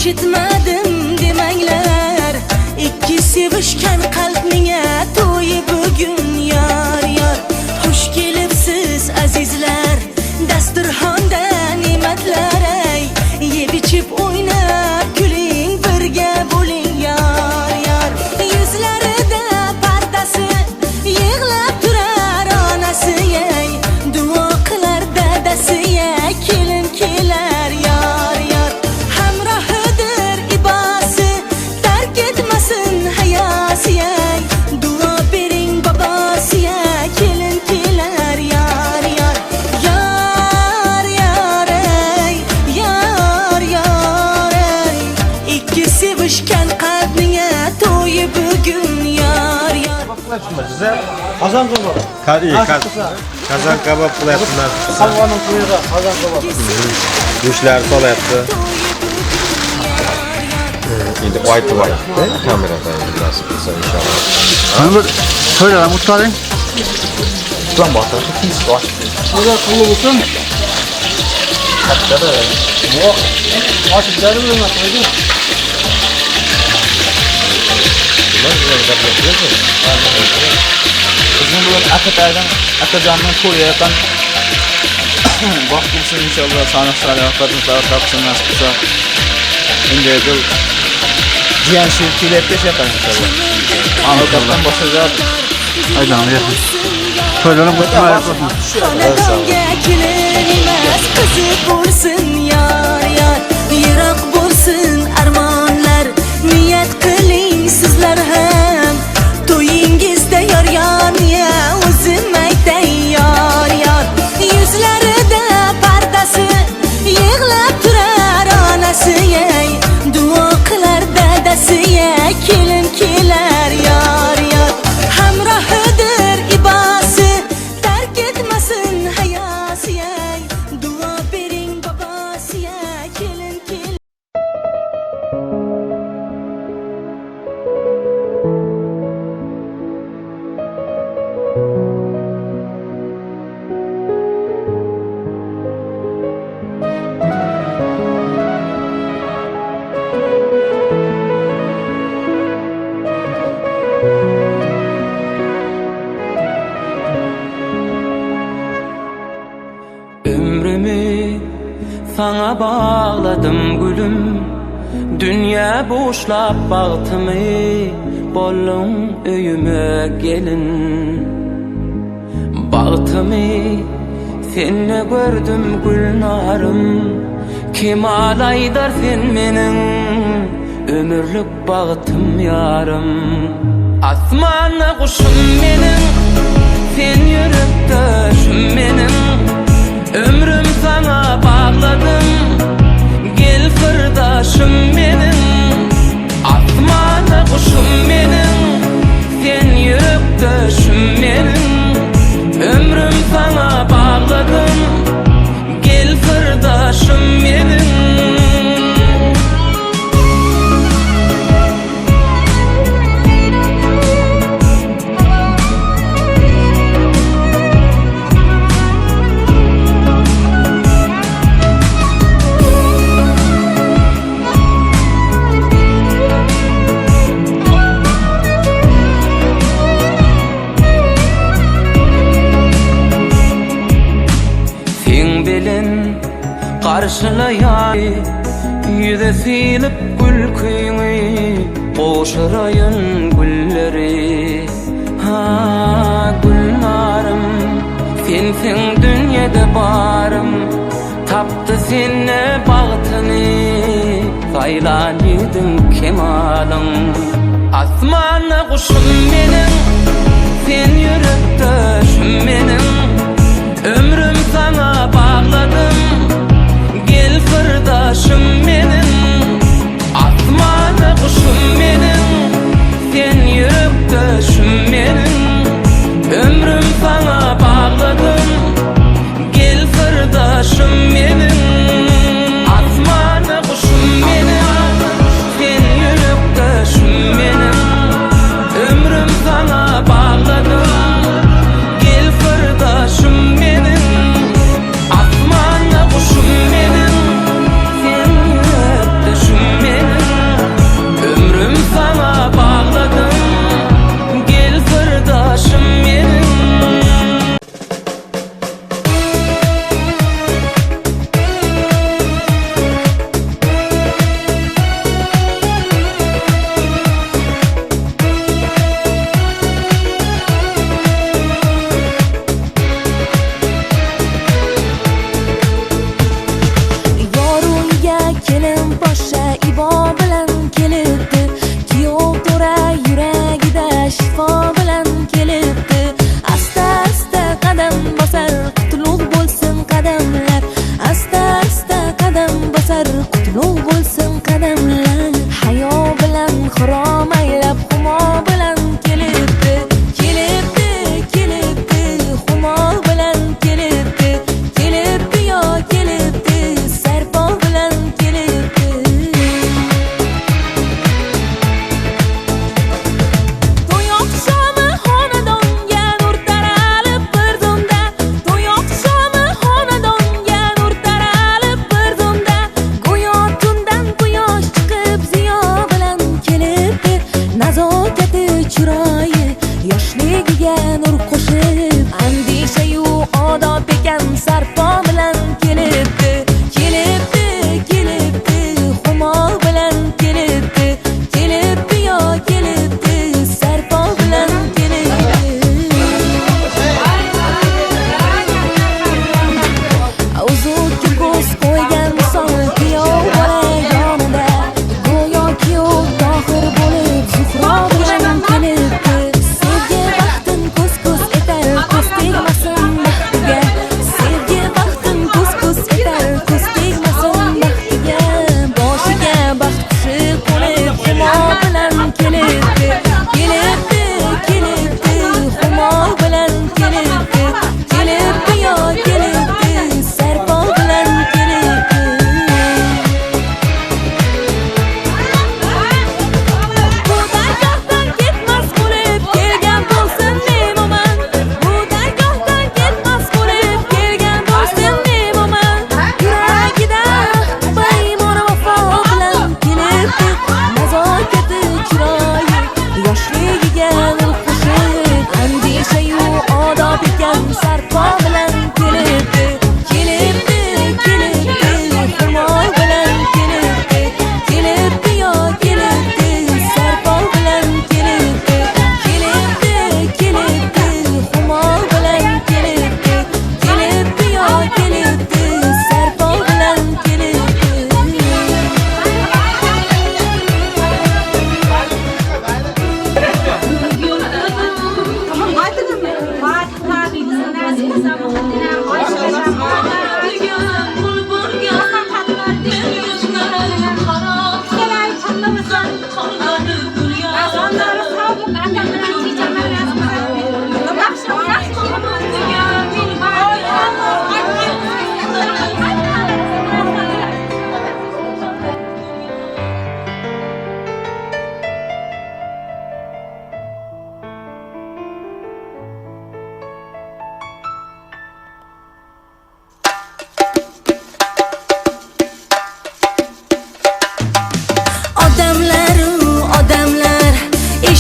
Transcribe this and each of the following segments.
Eshitmadim demanglar, ikki sevishgan qalbning to'yi bugun yor yor. Xush kelibsiz azizlar, dasturxonda ne'matlar ay, yeb ichib o'ynab kuling, birga bo'ling yor yor. Yuzlarida pardasi, yig'lab turar onasi ay, duo qilar dadasi ay, kelin kelar yor yor. Hamrohidir ibosi, tark etmasin hayosi ay, duo bering bobosi ay, kelin kelar yor yor. Yor yor ey, yor yor ey, ikki sevishgan qalbning to'yi bugun yor yor. Qozon kabob. Qozon kabob qilyapti nasib qilsa. Halvaning to'yiga qozon kabob. Go'shtlarni solyapti. Endi aytib aytdi kamerada endi nasib qilsa inshaalloh. Mana bir to'ylar ham o'tkazing. To'ylar qulluq bo'lsin. Ochib berib qo'ydi. Nima bilan gaplashasiz? Bizning bugun Akataydan Akajonning to'yi yaqin. Baxt bo'lsin inshaalloh, sog'lik salomatlik topsin nasib qilsa. Endi bu jiyan shu kelyapti yaqin inshaalloh. Avloddan boshlaydi. Aydan To'ylarim muborak bo'lsin. Xonadonga kelin emas, qizi bo'lsin yor yor. Yiroq bo'lsin armonlar, niyat qiling sizlar ham. To'yingizda yor yor, o'zim aytay yor yor. Yuzlarida pardasi, yig'lab turar onasi ay, duo qilar dadasi ay, kelin kelar yor yor. Hamrohidir ibosi, tark etmasin hayosi ay, duo bering bobosi ay, kelin kelar. Ömrümü sana bağladım gülüm. Dünya boşlap bagtımı, Bollun öyüme gelin. Bagtımı senle gördüm gülnarım. Kemal aydar sen menin ömürlük bagtım yarım. Asmanda kuşum benim, sen yürektaşım benim. Ömrüm sana bağladım, gel sırdaşım benim. Asmanda kuşum benim, sen yürektaşım benim. Ömrüm sana bağladım, gel sırdaşım benim. Sen bilen karşılayan yüze silip gülküňi, Goşuraýyn gülleri. Ha gülnarım, sensiň dünýede barym. Tapdy seni bagtyny, saýlan ýediň kemalyň. Asmanda kuşum benim, sen ýürekdeşim benim. Ömrüm sana bağladım, gel sırdaşım benim. Asmanda kuşum benim, sen yürektaşım benim. Ömrüm sana bağladım, gel sırdaşım benim. Asmanda kuşum benim, sen yürektaşım benim.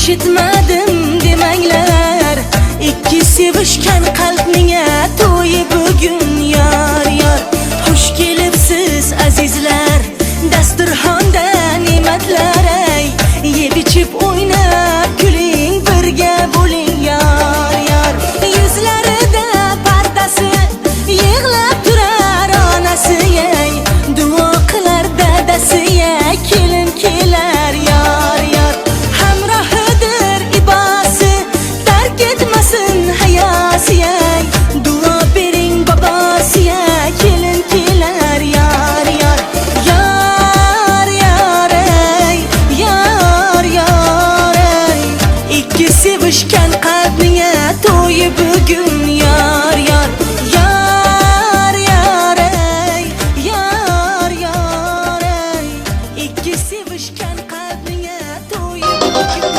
Eshitmadim demanglar, ikki sevishgan qalbning to'yi bugun yor yor. Xush kelibsiz azizlar, dasturxonda ne'matlar ay, yeb ichib o'ynab kuling, birga bo'ling yor yor. Yuzlarida pardasi, yig'lab turar onasi ay, duo qilar dadasi ay, kelin kelar yor yor. Hamrohidir ibosi, tark etmasin hayosi ay, duo bering bobosi ay, kelin kelar yor yor. Yor yor ey, yor yor ey, ikki sevishgan qalbning to'yi bugun yor yor. Yor yor ey, yor yor ey, ikki sevishgan qalbning to'yi bugun.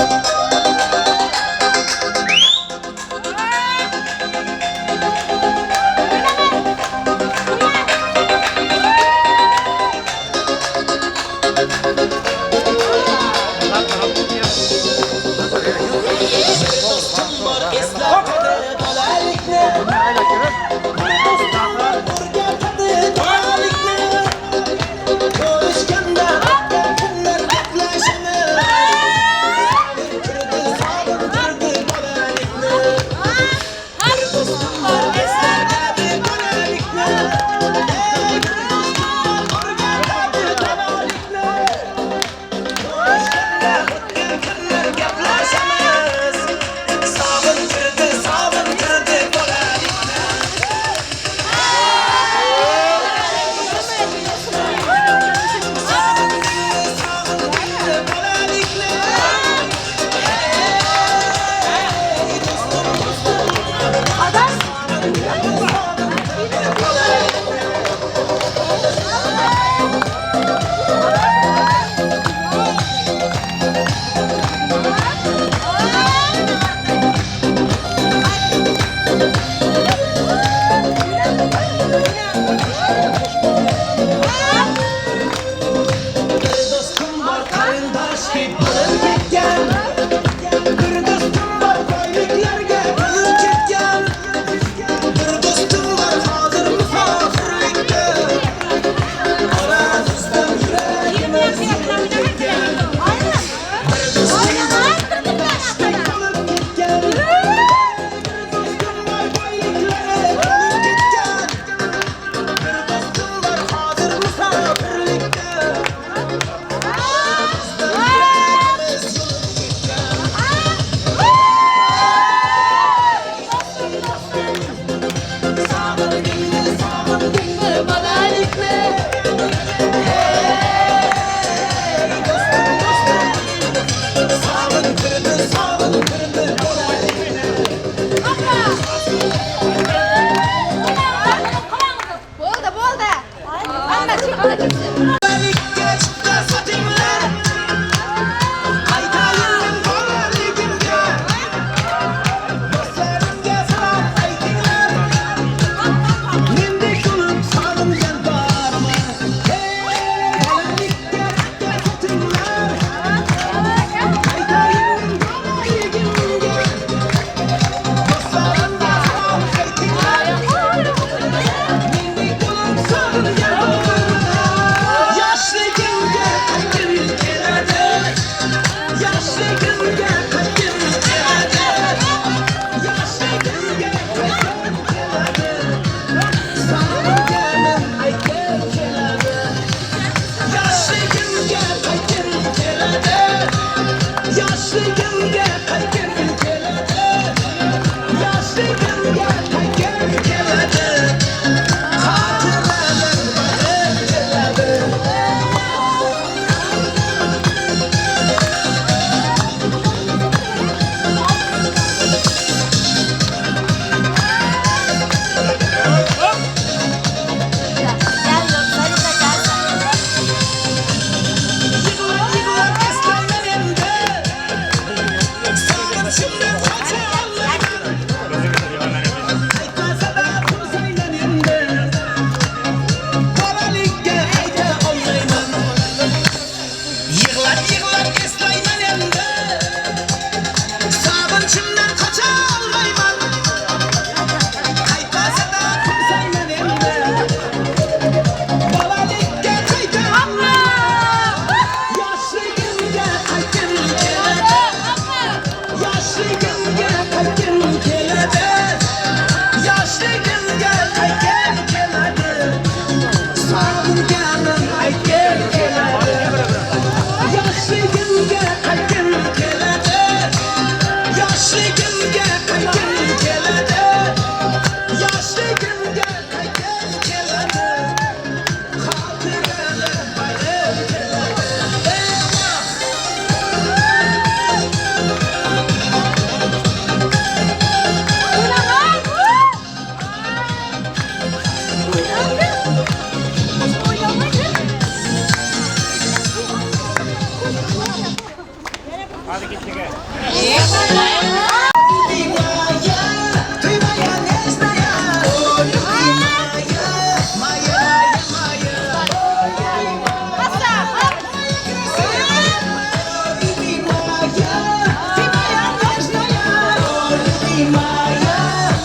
Maya,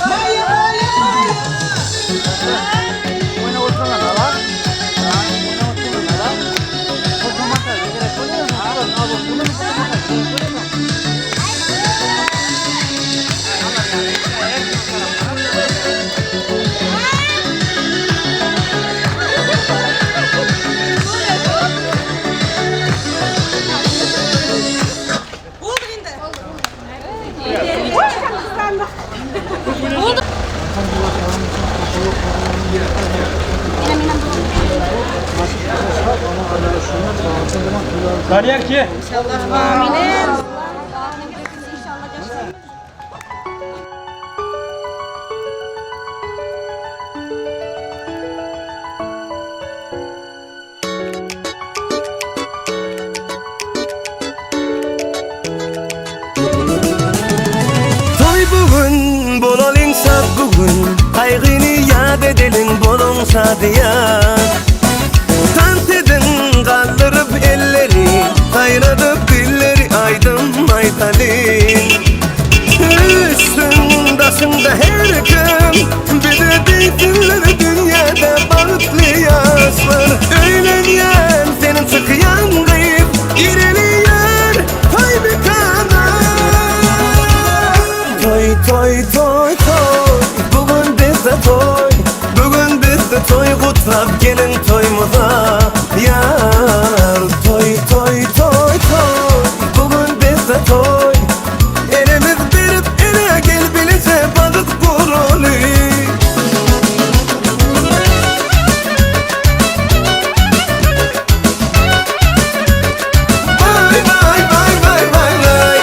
Maya, Maya, Maya. Daniyar ki. Toy bugün, bolaling şad bugün. Qayg'ini yad edeling, bo'ling shadiyat. Tant edin, qaldırıp elleri, Qayradıp dilleri, aydım aytalin. Üstün daşında her kim, Bize deysinler dünyada bahtlı yaşlar. Öylenyen senin çıkyan kıyıp, İreliyer toy mekana. Toy toy toy toy, bugün bizde toy. Bugün bizde toy, kutlap gelin toyumuza. Yar toy toy toy toy, bugün bizde toy. Elimiz verip ele gel bilece balık kurulu. Vay vay vay vay vay vay.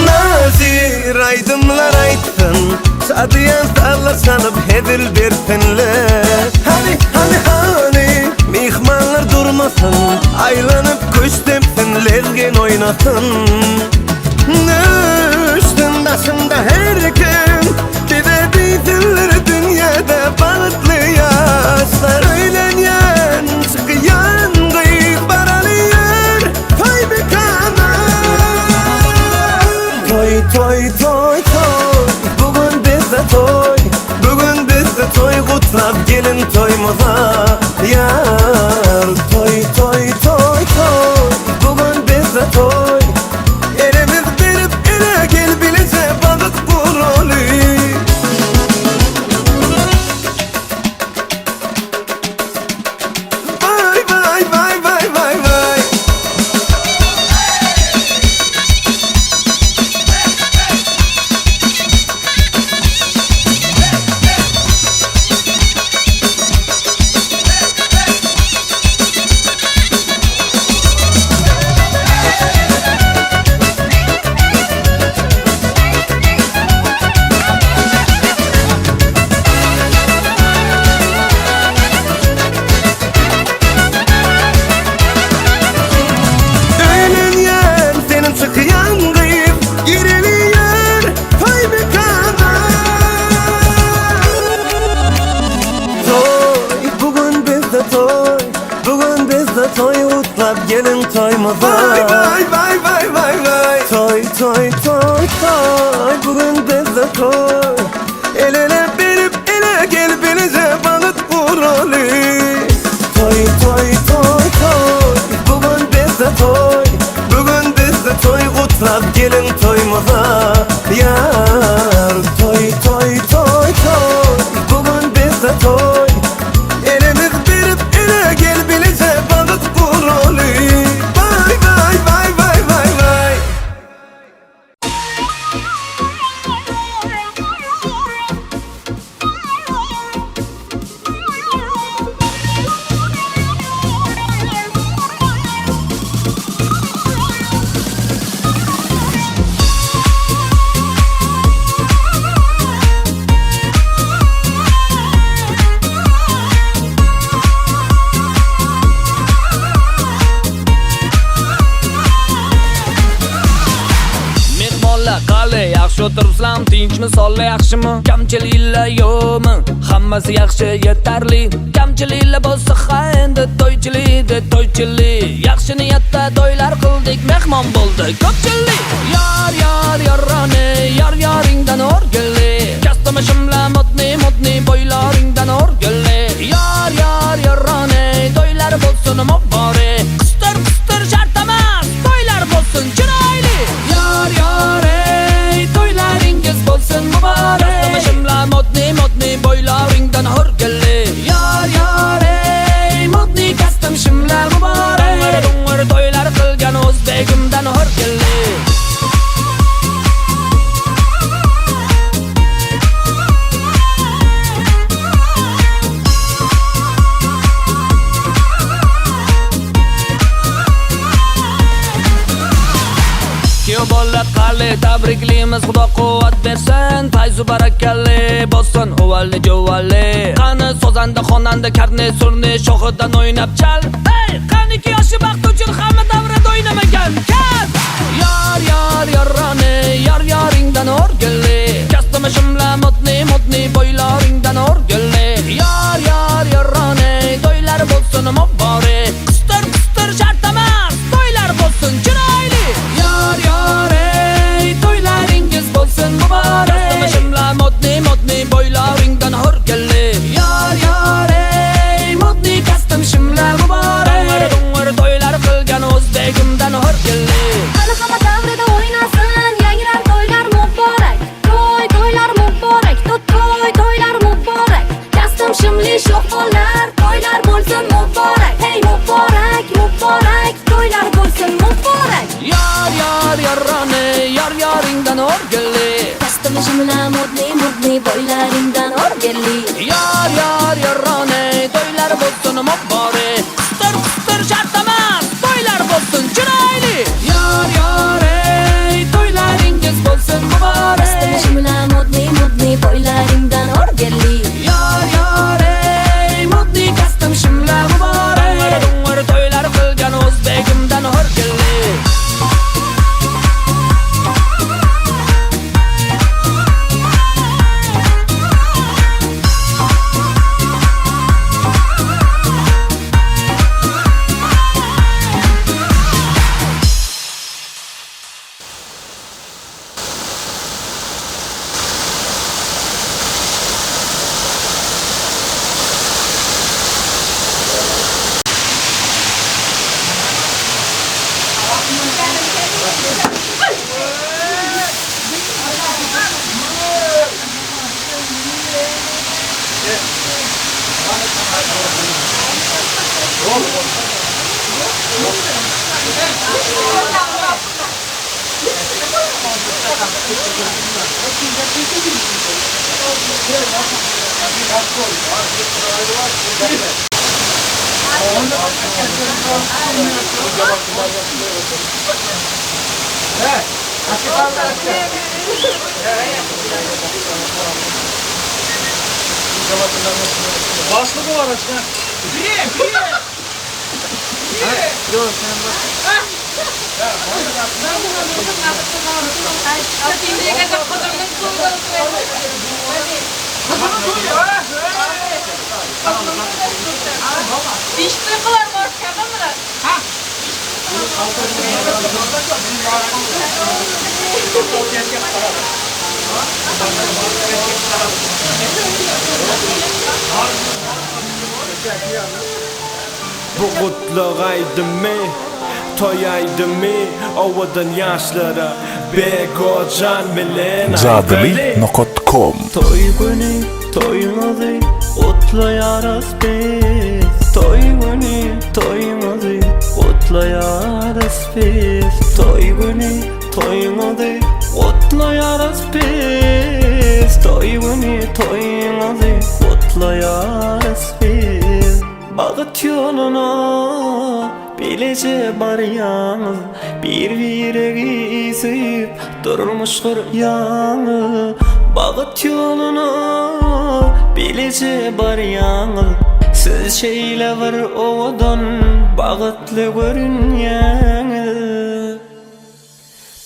Nazir aydınlar aytsın, Sadiyan salla sanıp hedil bersinler. Hani hani hani mihmanlar durmasın, Aylanıp kuş tepsin, lezgin oynasın. Üstün daşında her kim, Bize deysinler dünyada bahtlı yaşlar. Öylenyen çıkyan kıyık baralıyor toy mekana. Toy toy toy toy, bugün bizde toy. Bugün bizde toy, kutlap gelin toyumuza. Yar toy toy toy toy, bugün bizde toy. Elimiz verip ele gel bilece balık kurulu. Vay vay vay vay vay vay. Öylenyen senin çıkyan kıyıp, İreliyer toy mekana. Toy, bugün bizde toy. Bugün bizde toy, utlap gelin toyumuza. Vay vay vay vay vay vay. Toy toy toy toy, bugün bizde toy. El ele verip ele gel bilece balık kurulu. Toy toy toy toy, bugün bizde toy. Bugün bizde toy, kutlap gelin toyumuza. Yar toy toy toy toy, bugün bizde toy. Elimiz verip ele gel bilece balık kurulu. Vay vay vay vay vay vay. Mehmonlar qalay, yaxshi o'tiribsizlarmi, tinchmi, sog'lik yaxshimi, kamchiliklar yo'qmi, hammasi yaxshi, yetarli. Kamchiliklar bo'lsa ha endi to'ychilik, to'ychilik. Yaxshi niyat Mehmon bo'ldi ko'pchilik. Yar yar yarani, yar yaringdan o'rgilli. Kastimi shimla modni modni boylaringdan o'rgilli. Yar yar yarani, to'ylar bo'lsin muborak. Qistir qistir shart emas, to'ylar bo'lsin chiroyli. Yar yar ey, to'ylaringiz bo'lsin muborak. Kastimi shimla modni modni boylaringdan o'rgilli. Yar yar ey, modni kastim shimla muborak. Dung'ir to'ylar qilgan o'zbegimdan o'rgilli. Kuyov bola qali tabriklaymiz, Xudo quvvat bersin, fayzu barakali bo'lsin uvalli juvalli. Qani sozanda xonanda karni surni shoxidan o'ynab chal. Hey, qaniki yoshi baxt uchun hamma davrada o'ynamagan kal. Yar yar yarani, yar yaringdan o'rgilli. Kastimi shimla modni modni boylaringdan o'rgilli. Yar yar yarani, to'ylar bo'lsin muborak. Qistir qistir shart emas, to'ylar bo'lsin chiroyli. Yar yar ey, to'ylaringiz bo'lsin muborak. Kastimi shimla modni modni boylaringdan o'rgilli. Yar yar ey, modni kastim shimla muborak. Dung'ir to'ylar qilgan o'zbegimdan o'rgilli. Qani hamma davrada o'ynasin, yangrar to'ylar muborak. To'y to'ylar muborak, to'y to'ylar muborak. Kastim shimli sho'x bolalar, to'ylar bo'lsin muborak. Hey muborak, muborak, to'ylar bo'lsin muborak. Yar yar yarani, yar yaringdan o'rgilli. Kastim shimla modni modni boylaringdan o'rgilli. Yar yar yarani, to'ylar bo'lsin muborak. Qistir qistir shart emas, to'ylar bo'lsin chiroyli. Yar yar ey, to'ylaringiz bo'lsin muborak. Kastim shimla modni modni boylaringdan o'rgilli. Yar yar ey, modni kastim shimla muborak. Dung'ir to'ylar qilgan o'zbegimdan o'rgilli. Başlık var aşkına. Bu kutlu aydımı, toy aydımı, ovadan yaşlara Begocan bilen Zadeli.com. Toy günü toyunuzu kutlayarız biz. Toy günü toyunuzu kutlayarız biz. Toy günü toyunuzu kutlayarız biz. Toy günü toyunuzu kutlayarız biz. Baxt yoluna bilece baryanız, bir biregi suyup durmuş kuryanı. Baxt yoluna bilece baryanız, siz şeyle bir odan bagtly görünýäňiz.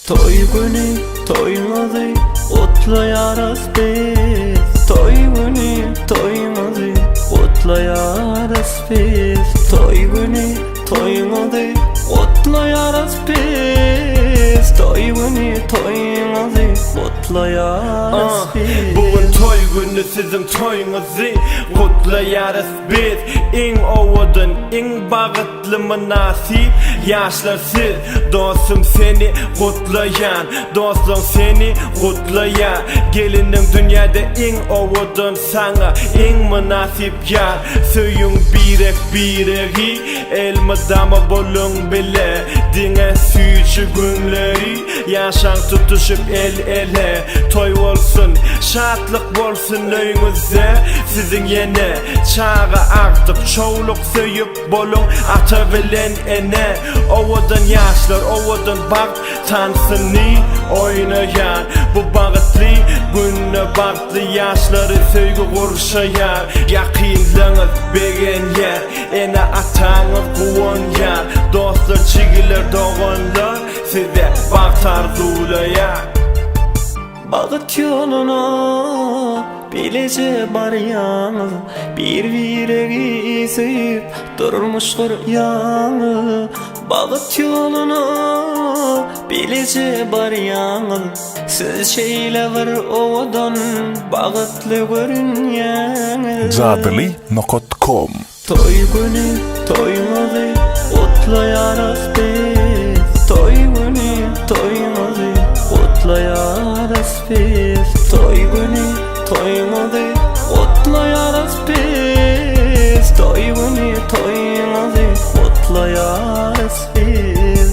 Toy günü toyuňyzy gutlaýarys biz. Toy günü toyuňyzy gutlaýarys biz. Toy günü toyuňyzy gutlaýarys. Gutlaýarys biz Toý güni toýuňyzy gutlaýarys biz Bu gün toý güni siziň toýuňyzy gutlaýarys biz Iň owadan iň bagytly mynasyp ýaşlar siz Dostum seni gutlaýan dostlaň seni gutlaýar Geliniň dünýäde iň owadan saňa iň mynasyp ýar Söýüň birek biregi elmydama boluň bile Diňe süýji günleri ýaşaň tutuşyp el ele Toý bolsun şatlyk bolsun öýüňizde siziň ýene Çaga agtyk çowluk söýüp boluň ata bilen ene Owadan ýaşlar owadan bagt tansyny oýnaýar Bu bagytly günde bagtly ýaşlary söýgi gurşaýar Ýakynlaryňyz begenýär ene ataňyz guwanýar Dostlar jigiler doganlar size bagt arzuwlaýar Bagyt ýoluna bileje barýaňyz Bir biregi söýüp durmuş gurýaňyz Bagyt ýoluna bileje barýaňyz Siz şeýle bir owadan bagytly görünýäňiz Jadyly.com Toý güni toýuňyzy gutlaýarys biz Toý güni toýuňyzy gutlaýarys biz Toý güni toýuňyzy gutlaýarys biz Toý güni toýuňyzy gutlaýarys biz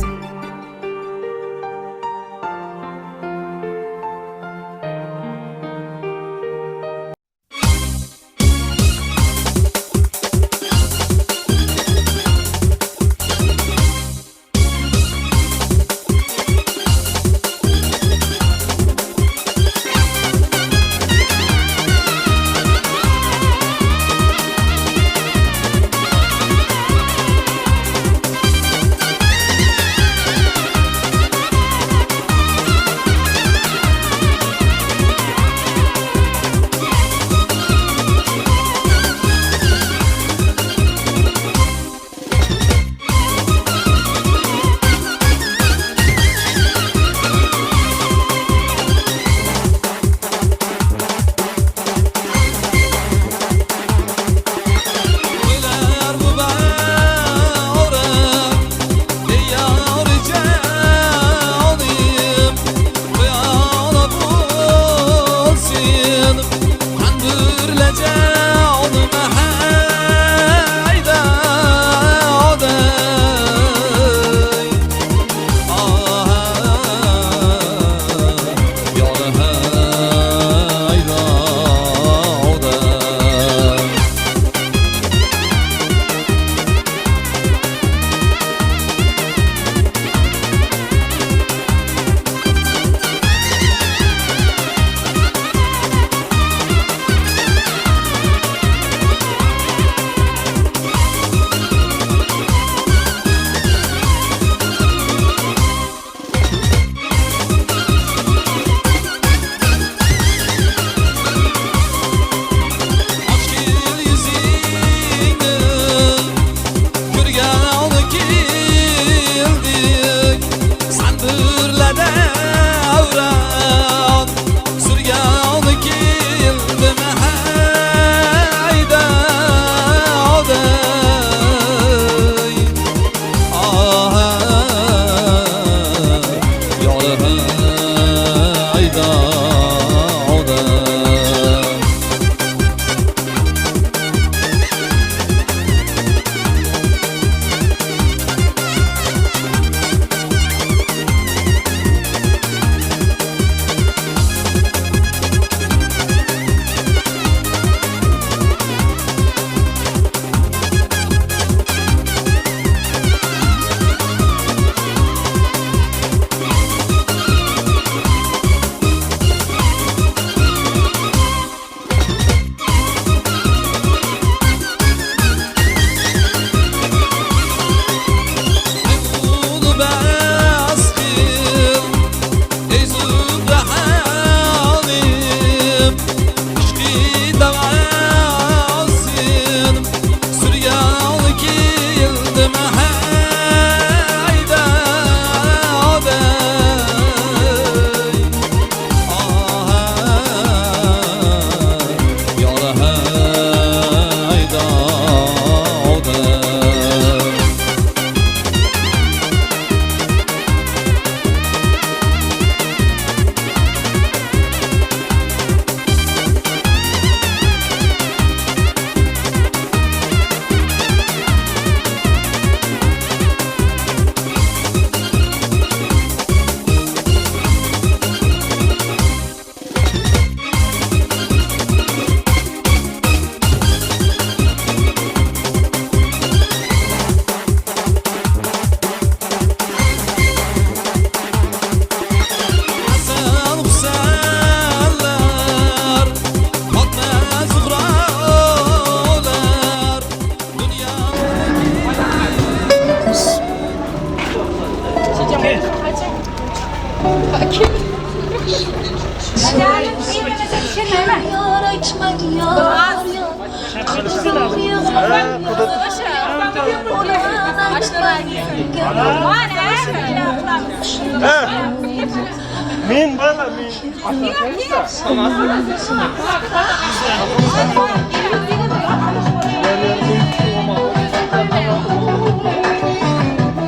Men bala men.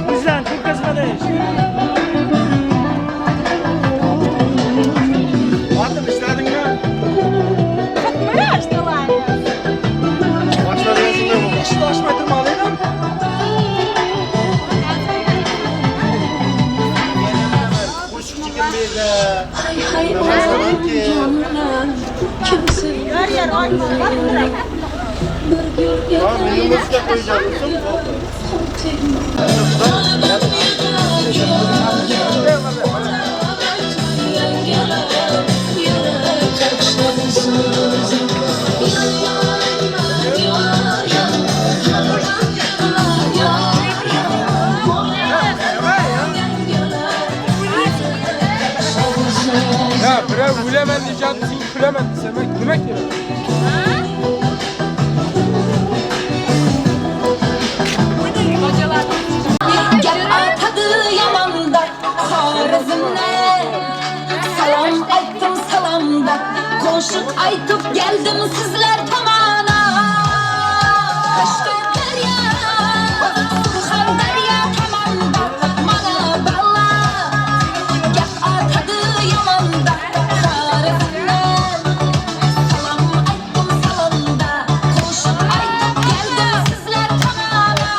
Bizden ko'rgazmada ish. Otim ishladingmi? Ishni ochmay turmadim. Ya birov o'laman degan, sen kulaman desam, nima kerak? Gap atadi yamanda Xorazmdan. Salom aytdim salomda, qo'shiq aytib geldim sizlar tomona. Qashqadaryo, Surxondaryo tomonda mana balla. Gap atadi yamanda Xorazmdan. Salom aytdim salomda, qo'shiq aytib geldim sizlar tomona.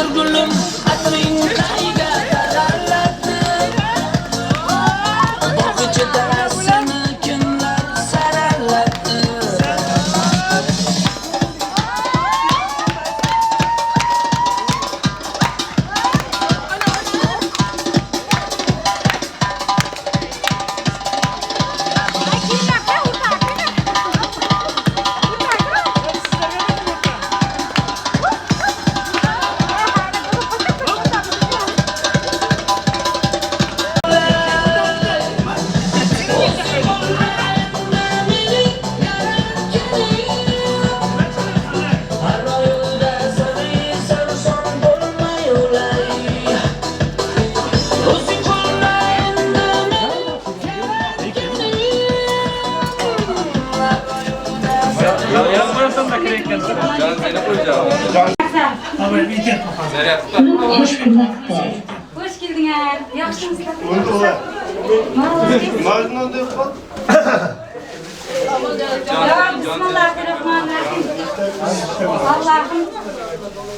Atirgulim, atring qayga taraladi? Bog'ichida seni kimlar saraladi? Hoş geldinler. Yaxşımızlar. Bismillahirrahmanirrahim. Allah'ım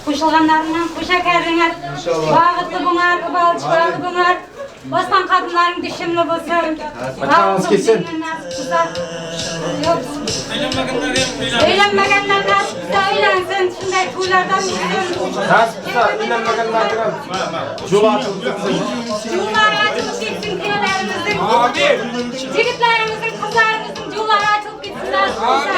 qo'shilganlarından qo'sha kerdinglar. Baxtli bo'lar, ibodatli bo'lar. Bostan kadınların düşümlü bo'lsin. Açağınız kesin. Uylanmaganlar nasip qilsa uylansin, shunday to'ylardan bo'lsin. Nasip qilsa uylanmaganlarga yo'l ochilib ketsin. Yo'llari ochilib ketsin kuyovlarimizning. Yigitlarimizning, qizlarimizning yo'llari ochilib ketsin nasip qilsa.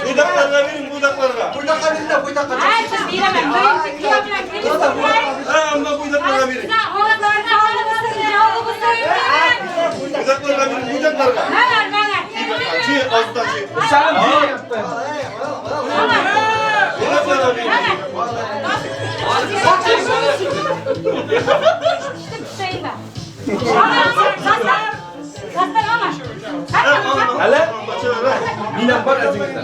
Buydaklarga bering, buydaklarga. Buydakka bering, buydakka. Ay, siz beraman. Birinchi kuyov bilan kelishsin. Ha, amma buydaklarga bering. Buydaklarga bering, buydaklarga. Mana, mana. Chi, ozda chi. Sen Buydaklarga bering. Hali? Minam bor o'zingizda.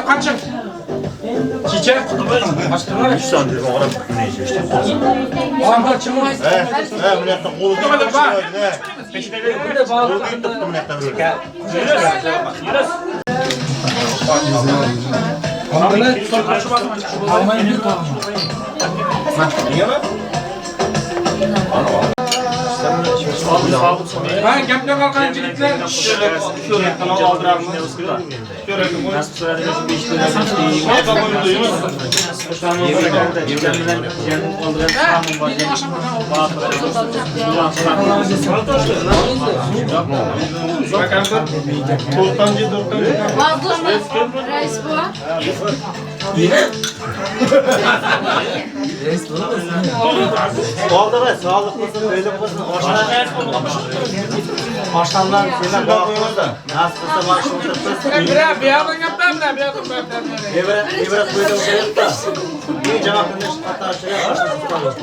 Qancha? Chicha? Ben gapga qolgan yigitlar. Oldilar, sog'liq bo'lsin, o'ylik bo'lsin, oshlar. Oshlardan senlar qo'yinglar. Nasib qilsa mana shu o'tiribmiz. Bir yoqdan gaplar, bir yoqdan gaplar. Evra qo'yda o'tiribdi. Men javob qilishni qatorchilar oshlar tutamiz.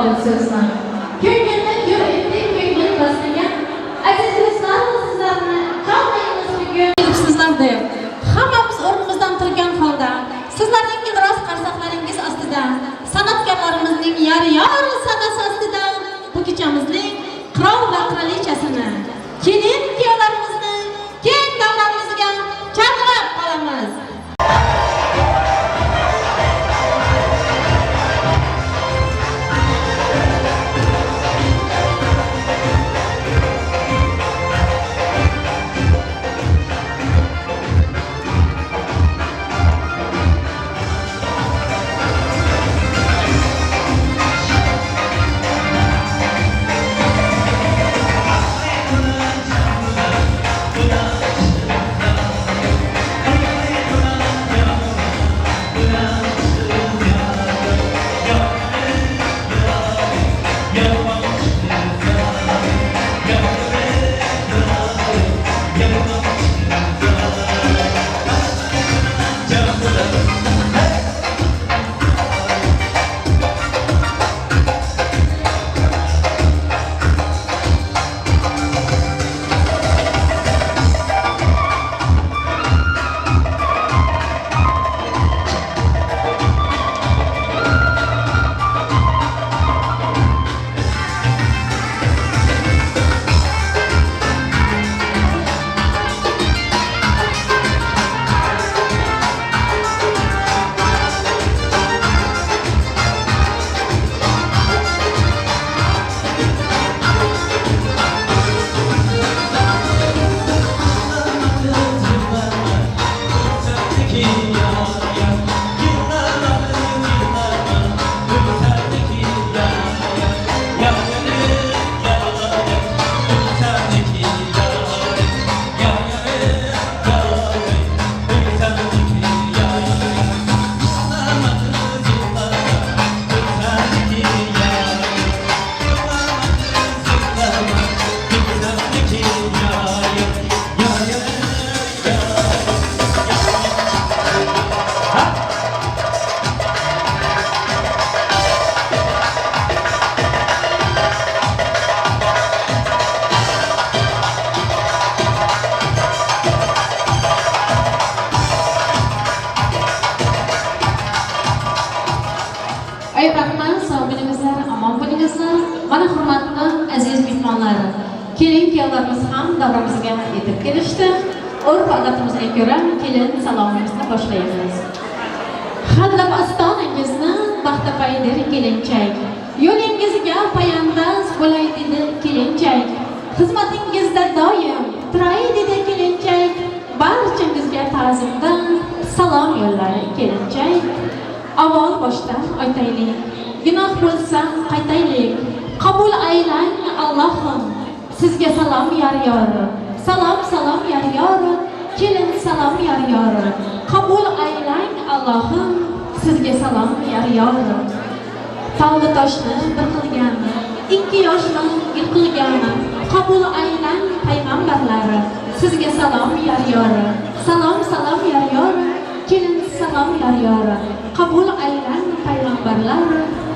oldi so'zni. Ko'ngilni ko'r etdik, ko'ngil bosmagan. Aziz do'stlar, sizlarni chorlaymiz bugun. Kelibsizlar deb hammamiz o'rnimizdan turgan holda sizlarning dilroz qarsaklaringiz ostida, san'atkorlarimizning yar-yor sadasi ostida bu kechamizning qirol va qirolichasini, kelin kuyovlarimizni keng davramizga chaqirib qolamiz. Ay rahmat, sog' bo'lingizlar, omon bo'lingizlar. Mana hurmatli aziz mehmonlar, kelin kuyovlarimiz ham davramizga yetib kelishdi. Urf odatimizga ko'ra kelin salomimizni boshlaymiz. Hadlab ostoningizni baxtapaydir kelinchak. Yo'lingizga payandoz bo'lay dedi kelinchak. Xizmatingizda doim turay dedi kelinchak. Barchangizga ta'zimdan salom yo'llar kelinchak. Avval boshdan aytaylik, gunoh bo'lsa qaytaylik. Qabul aylang Allohim, sizga salom yor yori. Salom salom yor yori, kelin salom yor yori. Qabul aylang Allohim, sizga salom yor yori. Tog'li toshni bir qilgan, ikki yoshni gul qilgan. Qabul aylang payg'ambarlari, sizga salom yor yori. Salom salom yor yori, kelin salom yor yori. Qabul aylang payg'ambarlar,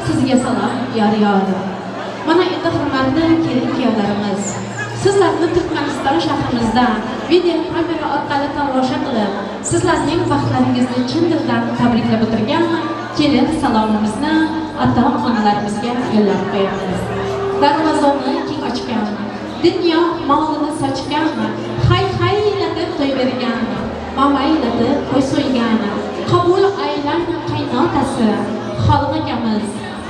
sizga salom yor yori. Mana endi hurmatli kelin kuyovlarimiz, sizlarni Turkmaniston shahrimizda video kamera orqali tomosha qilib, sizlarning baxtlaringizni chin dildan tabriklab o'tirgan kelin salomimizni ota-onalarimizga yo'llab qo'yamiz. Darvozani keng ochgan, dunyo molini sochgan, hay haylatib to'y bergan, mamaylatib qo'y so'ygan, qabul aylang qaynotasi Xoliq akamiz,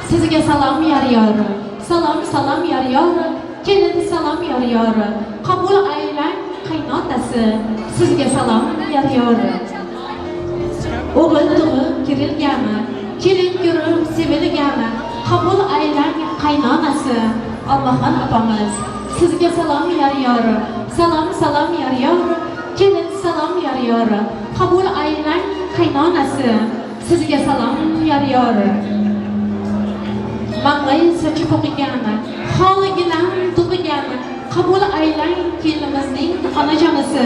sizga salom yor yori. Salom salom yor yori, kelin salom yor yori. Qabul aylang qaynotasi, sizga salom yor yori. O'g'il tug'ib kirilgani, kelin ko'rib sevilgani, qabul aylang qaynonasi Olmaxon opamiz, sizga salom yor yori. Salom salom yor yori, kelin salom yor yori. Qabul aylang qaynonasi, sizga salom yor yori. Mang'ay sochib o'qigani, xoligidan to'qigani, qabul aylang kelinimizning onajonisi,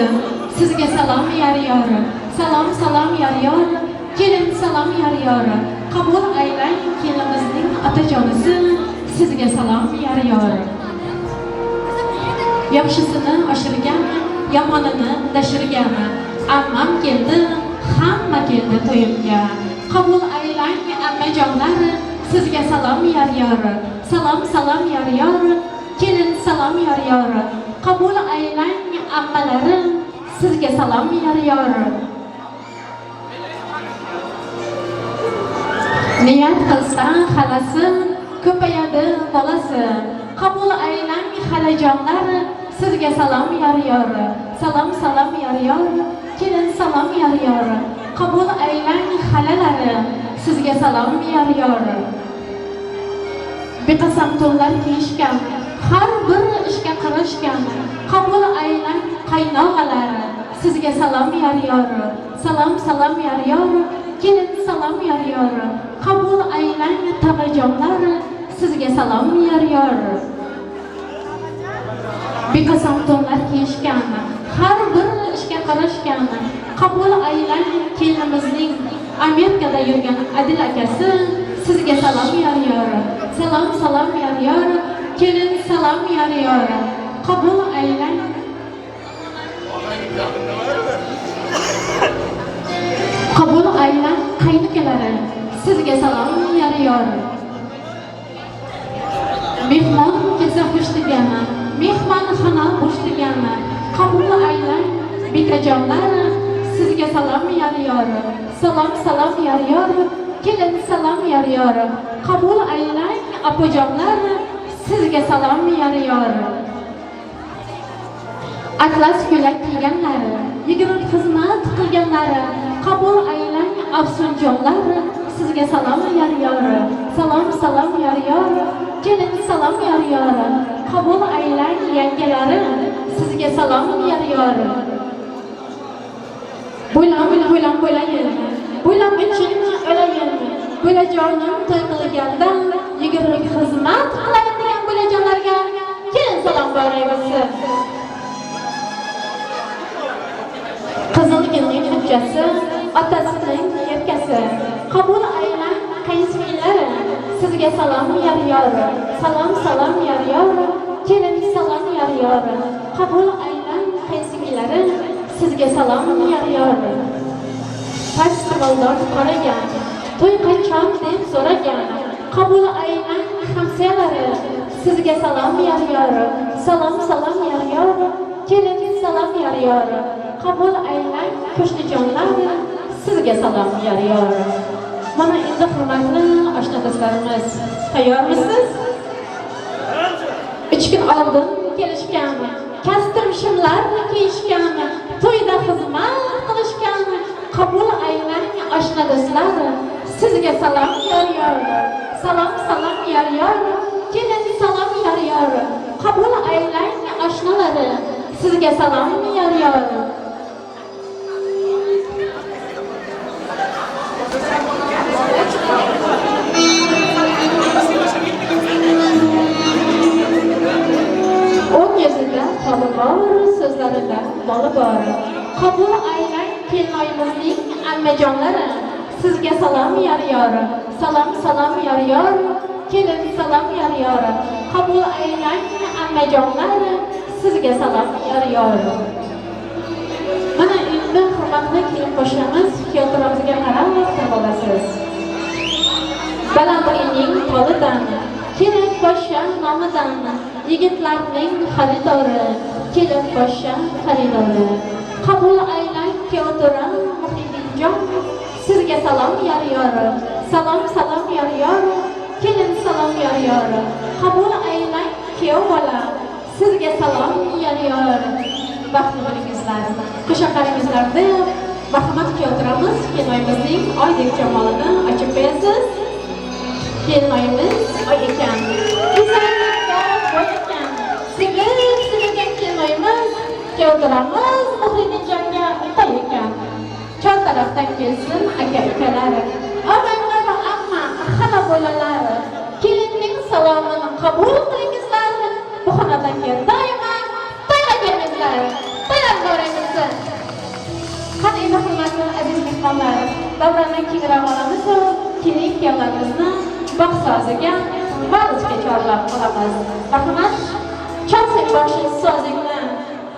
sizga salom yor yori. Salom salom yor yori, kelin salom yor yori. Qabul aylang kelinimizning otajonisi, Sizga salom yor yor. Yaxshisini oshirganmi, yomonini dashirganmi? Ammam keldi, hamma keldi to'yimga. Qabul aylang ammajonlar, sizga salom yor yor. Salom salom yor yor, kelin salom yor yor. Qabul aylang ammalarim, sizga salom yor yor. Niyat qilsa xalasi, ko'payadi bolasi. Qabul aylang xalajonlar, sizga salom yor yor. Salom salom yor yor, kelin salom yor yor. Qabul aylang xalalari, sizga salom yor yor. Beqasam to'nlar kiyishgan, har bir ishga qirishgan. Qabul aylang qaynog'alari, sizga salom yor yor. Salom salom yor yor, kelin salom yor yor. Qabul aylang tag'ajonlar, sizga salom yor yor. Beqasam to'nlar kiyishgan, har bir ishga qarashgan. Qabul aylang kelinimizning Amerikada yurgan Adil akasi, sizga salom yor yor. Salom salom yor yor, kelin salom yor yor. Qabul aylang qabul aylang qaynukalari, sizga salom yor yor. Mehmon kelsa xush degani, mehmonxona bo'sh degani. Qabul aylang bekajonlar, sizga salom yor yor. Salom salom yor yor, kelin salom yor yor. Qabul aylang opajonlar, sizga salom yor yor. Atlas ko'ylak kiyganlari, yigirma xizmat qilganlari, qabul aylang afsunjonlar, sizga salom yor yor. Salom salom yor yor, kelin salom yor yor. Qabul aylang yangalari, sizga salom yor yor. Bo'lam bo'lam bo'layin, bo'lam uchun o'layin. Bo'lajonim to'y qilganda 20 xizmat qilayin degan bo'lajonlarga kelin salom boray bo'lsin. Qizilgulning ukasi, otasining erkasi. Qabul aylang qaysinglar, sizga salom yor yor. Salom salom yor yor, kelin salom yor yor. Qabul aylang qaysinglar, sizga salom yor yor. Festivaldan qaragan, to'y qachon deb so'ragan. Qabul aylang hamsiyalari, sizga salom yor yor. Salom salom yor yor, kelin salom yor yor. Qabul aylang qo'shnijonlar, sizga salom yor yor. Mana endi hurmatli oshna do'stlarimiz, tayyormisiz? 3 kun oldin kelishgan, kostyum shimlar kiyishgan, to'yda xizmat qilishgan. Qabul aylang oshna do'stlar, sizga salom yor yor. Salom salom yor yor, kelin salom yor yor. Qabul aylang oshnalari, sizga salom yor yor. O'ng yuzida xoli bor, so'zlarida boli bor. Qabul aylang kelinoyimizning ammajonlari, sizga salom yor yor. Salom salom yor yor, kelin salom yor yor. Qabul aylang ammajonlari, sizga salom yor yor. Mana endi hurmatli kelin qo'shnimiz, kuyovto'ramizga qarab turib olasiz. Balandlining tolidan, kelin poshsha nomidan, yigitlarning xaridori, kelin poshsha xaridori. Qabul aylang kuyovto'ram Muhyiddinjon, sizga salom yor yor. Salom salom yor yor, kelin salom yor yor. Qabul aylang kuyov bola, sizga salom yor yor. Baxtli bo'lingizlar, qo'shaqaringizlar deb marhamat kuyovto'ramiz kelinoyimizning oydek jamolini ochib qo'yasiz. Kelinoyimiz oy ekan, go'zallikka boy ekan, singil singilgan kelinoyimiz kuyovto'ramiz Muhyiddinjonga toy ekan. Chor tarafdan kelsin aka ukalari, og'aylar amma xala bolalari, kelinning salomini qabul qilingizlar. Bu xonadonga doimo to'yga kelingizlar. To'ylar muborak bo'lsin. Qani endi hurmatli aziz mehmonlar, davrani kengroq olamiz, kelin kuyovlarimizni bog' soziga valsga chorlab qolamiz. Marhamat, chalsang boshing sozingni,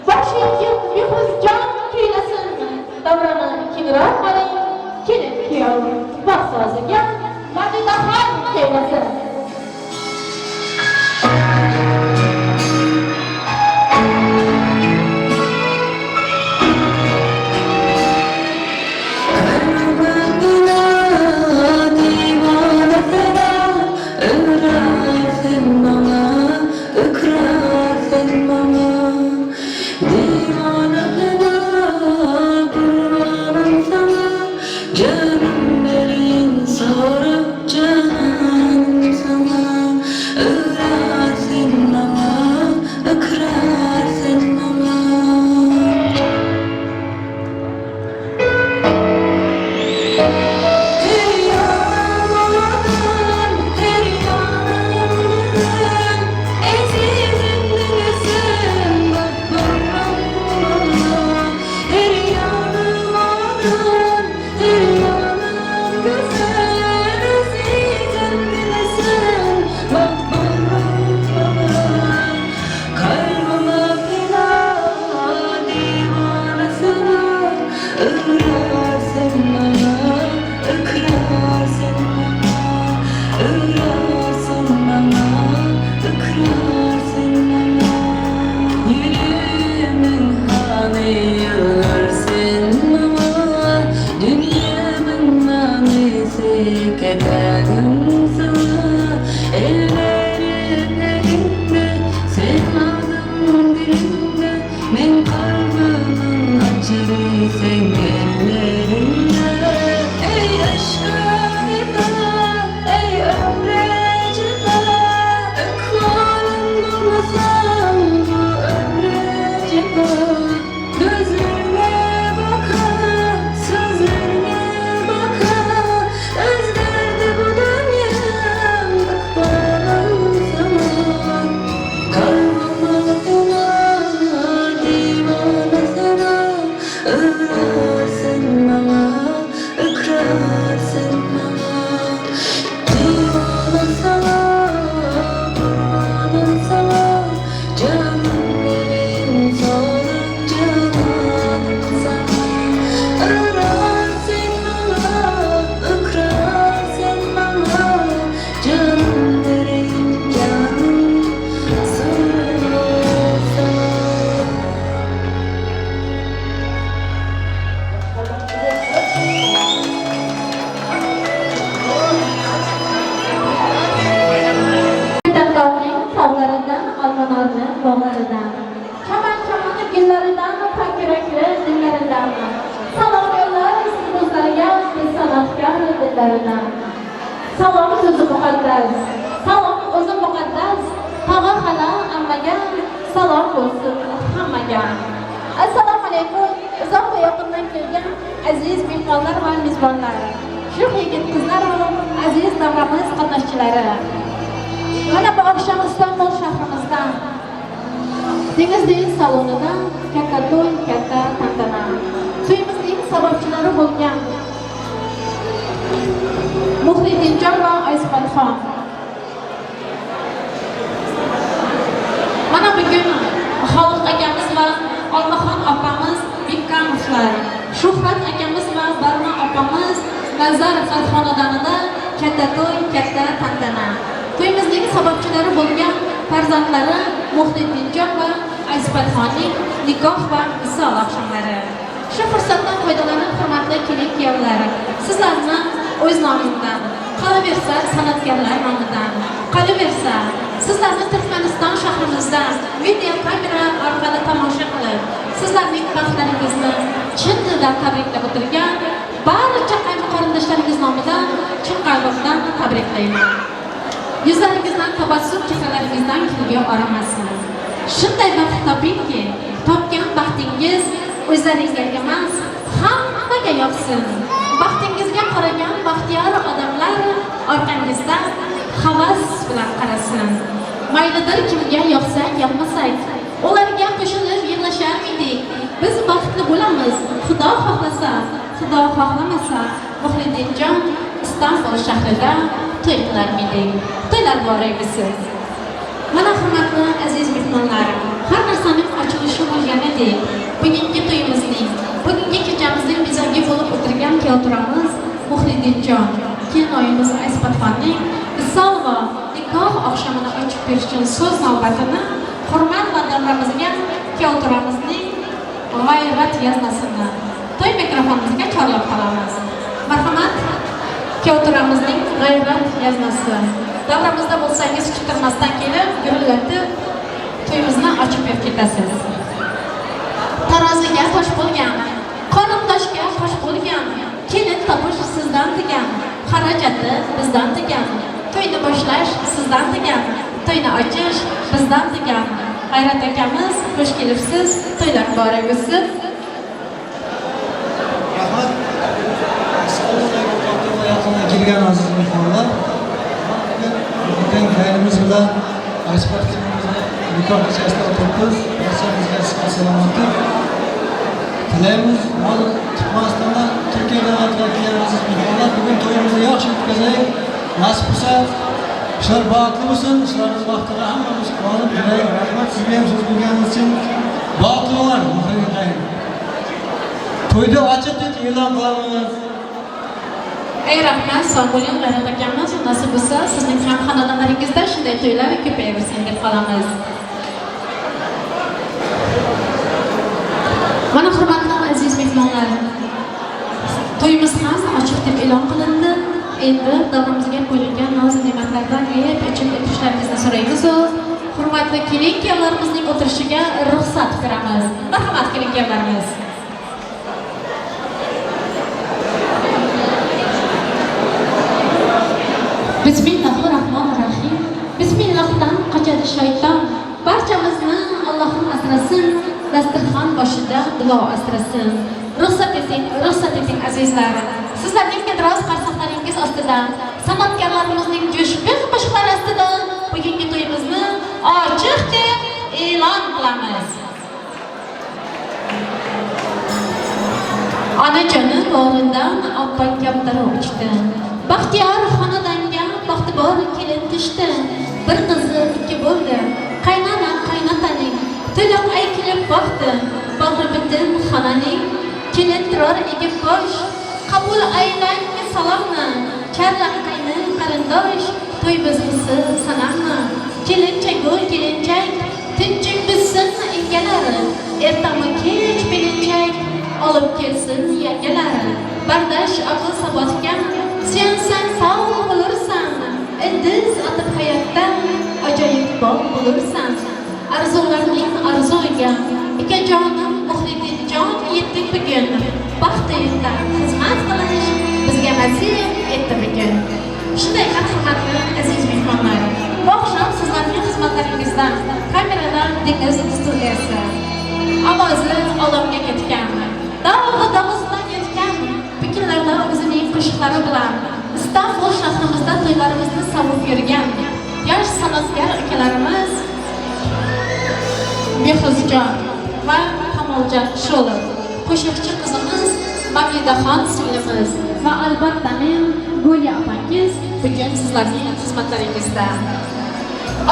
boshingga Behruzjon kuylasin. Davrani kengroq oling, kelin kuyov bog' soziga Madidaxon kuylasin. Salom so'zi muqaddas, salom o'zi muqaddas, tog'a hala ammaga salom bo'lsin hammaga. Assalomu alaykum, uzoq va yaqindan kelgan aziz mehmonlar va mezbonlar, shuh yigit qizlar va aziz davramiz qatnashchilari. Mana bu oqshom Istanbul shahrimizda Dengiz salonida katta to'y, katta tantana. To'yimizning sababchilari bo'lgan Muhriddinjon va Aysifatxon. Mana bugun Xoliq akamiz va Olmaxon opamiz Bekkamovlar, Shuhrat akamiz va Barno opamiz Nazarovlar xonadonida katta to'y, katta tantana. To'yimizning sababchilari bo'lgan farzandlari Muhriddinjon va Aysifatxonning nikoh va visol oqshomlari. Shu fursatdan foydalanib, hurmatli kelin kuyovlar, sizlarni o'z nomimdan, qolaversa san'atkorlar nomidan, qolaversa sizlarni Turkmaniston shahrimizda video kamera orqali tomosha qilib, sizlarning baxtlaringizni chin dildan tabriklab o'tirgan barcha qarindoshlarimiz nomidan chin qalbimdan tabriklayman. Yuzlaringizdan tabassum, chehralaringizdan kulgi oramasin. Shunday baxt topingki, topgan baxtingiz o'zlaringizga emas, hammaga yoqsin. Baxtingizga qaragan baxtiyor odamlar orqangizda havas bilan qarasin. Maylidir kimga yoqsak, yoqmasak, ularga qo'shilib yig'lasharmidik. Biz baxtli bo'lamiz, Xudo xohlasa, Xudo xohlamasa, Muhriddinjon Istanbul shahrida to'y qilarmiydik. To'ylar muborak bo'lsin. Mana hurmatli aziz mehmonlar, har narsaning ochilishi bo'lganidek, bugungi to'yimizning, bugungi kechamizning bezagi bo'lib o'tirgan kuyovturamiz Muhriddinjon, kelinoyimiz Aysbatxonning visol va nikoh oqshomini ochib berish uchun so'z navbatini hurmat va davramizga kuyovturamizning g'ayrat yaznasini to'y mikrofonimizga chorlab qolamiz. Marhamat, kuyovturamizning g'ayrat yaznasi. Davramizda bo'lsangiz kuttirmasdan kelib, gurillatib to'yimizni ochib berib ketasiz. Taroziga tosh bo'lgan, qarindoshga qosh bo'lgan, kelin topish sizdan degan, xarajati bizdan degan, to'yni boshlash sizdan degan, to'yni ochish bizdan degan. G'ayrat akamiz, xush kelibsiz, to'ylar muborak bo'lsin. Rahmat. Yaqindan kelgan aziz mehmonlar, bugun qaynimiz bilan Aysbat qizimizni nikoh kechasida o'tiribmiz. Barchamizga sihat salomatlik tilaymiz. Turkmanistondan, Turkiya davlatidan kelgan aziz mehmonlar, bugun to'yimizni yaxshi o'tkazaylik. Nasib bo'lsa, ishlar baxtli bo'lsin, ishlarimiz baxtiga hammamiz quvonib yuraylik. Rahmat sizga ham so'z berganingiz uchun. Baxtli bo'lar, Muhriddin qayn. To'yni ochiq deb e'lon qilamiz. Ey rahmat, sog' bo'ling G'ayrat akamiz. Nasib bo'lsa, sizning ham xonadonlaringizda shunday to'ylar ko'payaversin deb qolamiz. Mana hurmatli aziz mehmonlar, to'yimiz ham ochiq deb e'lon qilindi. Endi davramizga qo'yilgan noz-ne'matlardan yeb ichib o'tirishlaringizni so'raymiz. Hurmatli kelin-kuyovlarimizning o'tirishiga ruxsat beramiz. Marhamat kelin-kuyovlarimiz. Bismillahirrahmanirrahim. Bismillahdan qochadi shayton. Barchamizni Allohim asrasin, dasturxon boshida duo asrasin. Ruxsat eting, ruxsat eting azizlar. Sizlarning kadroz qarsoqlaringiz ostida, san'atkorlarimizning jo'shqin qo'shiqlari ostida bugungi to'yimizni ochiq deb e'lon qilamiz. Onajoni bo'g'ridan oppoq kaptar uchdi. Baxtiyor xonadonga baxti bor kelin tushdi. Bir qizi ikki bo'ldi. Qaynona qaynotaning to'liq ay kelib boqdi. Bag'ri butun xonaning kelin turar egib bosh. Qabul aylang salomni, charlaq qayni qarindosh, to'y buzg'isi sanamni. Kelinchak go'l kelinchak, tinching bitsin engalari, ertami kech belinchak olib kelsin yangalari. Bardosh aql sabotga suyansang sog' bo'lursan, ildiz otib hayotda ajoyib bog' bo'lursan. Arzularning arzuga, ukajonim Muhriddinjon yetdik bugun. Baxt uyida xizmat qilish bizga nasib etdi bugun. Shunday ham hurmatli aziz mehmonlar, bu oqshom sizlarning xizmatlaringizdan kameradan Dengiz studiyasi. Ovozi olamga ketgan, dog'i dog'isidan yetgan, bu kunlarda o'zining qo'shiqlari bilan Istanbul shahrimizda to'ylarimizni savib yurgan yosh san'atkor ukalarimiz Behruzjon va Kamoljon Sholov, qo'shiqchi qizimiz Mamidaxon singlimiz va albatta men Gulya opangiz bugun sizlarning xizmatlaringizda.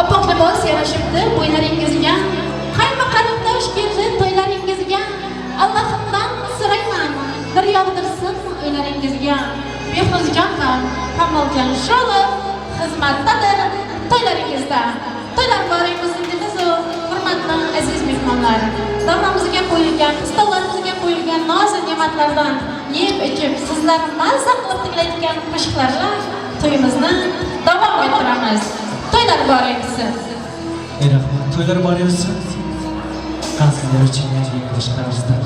Oppoq libos yarashibdi bo'ylaringizga, qayma qarindosh keldi to'ylaringizga. Allohimdan so'rayman, bir yog'dirsin uylaringizga. Behruzjon va Kamoljon Sholov xizmatdadir to'ylaringizda. To'ylar muborak bo'lsin deymiz-u, hurmatli aziz mehmonlar. Davramizga qo'yilgan, stollarimizga qo'yilgan noz-ne'matlardan yeb ichib, sizlar mazza qilib tinglayotgan qo'shiqlarla to'yimizni davom ettiramiz. To'ylar muborak bo'lsin. Ey rahmat, to'ylar muborak bo'lsin. Sizlar uchun yangi qo'shiqlarimizdan.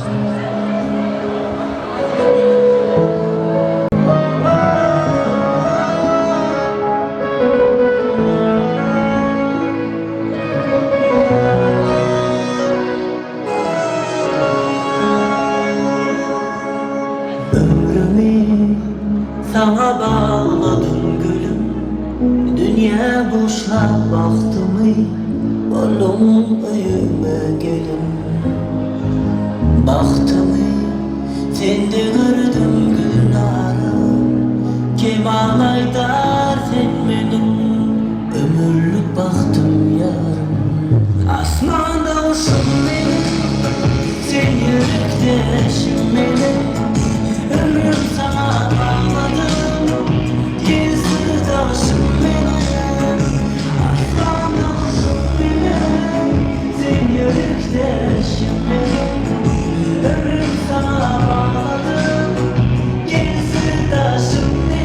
Ömrümü sana bağladım gülüm, dünya boşla baktımı, oğlum uyuma gelin. Baktımı sende gördüm gülnarı, Kemal Aydar sen Baxtim yorim. Osmonda ushim meni, sen yurakdashim meni. Ömrüm sana bağladım, gel sırdaşım meni. Osmonda ushim meni, sen yurakdashim meni. Ömrüm sana bağladım, gel sırdaşım meni.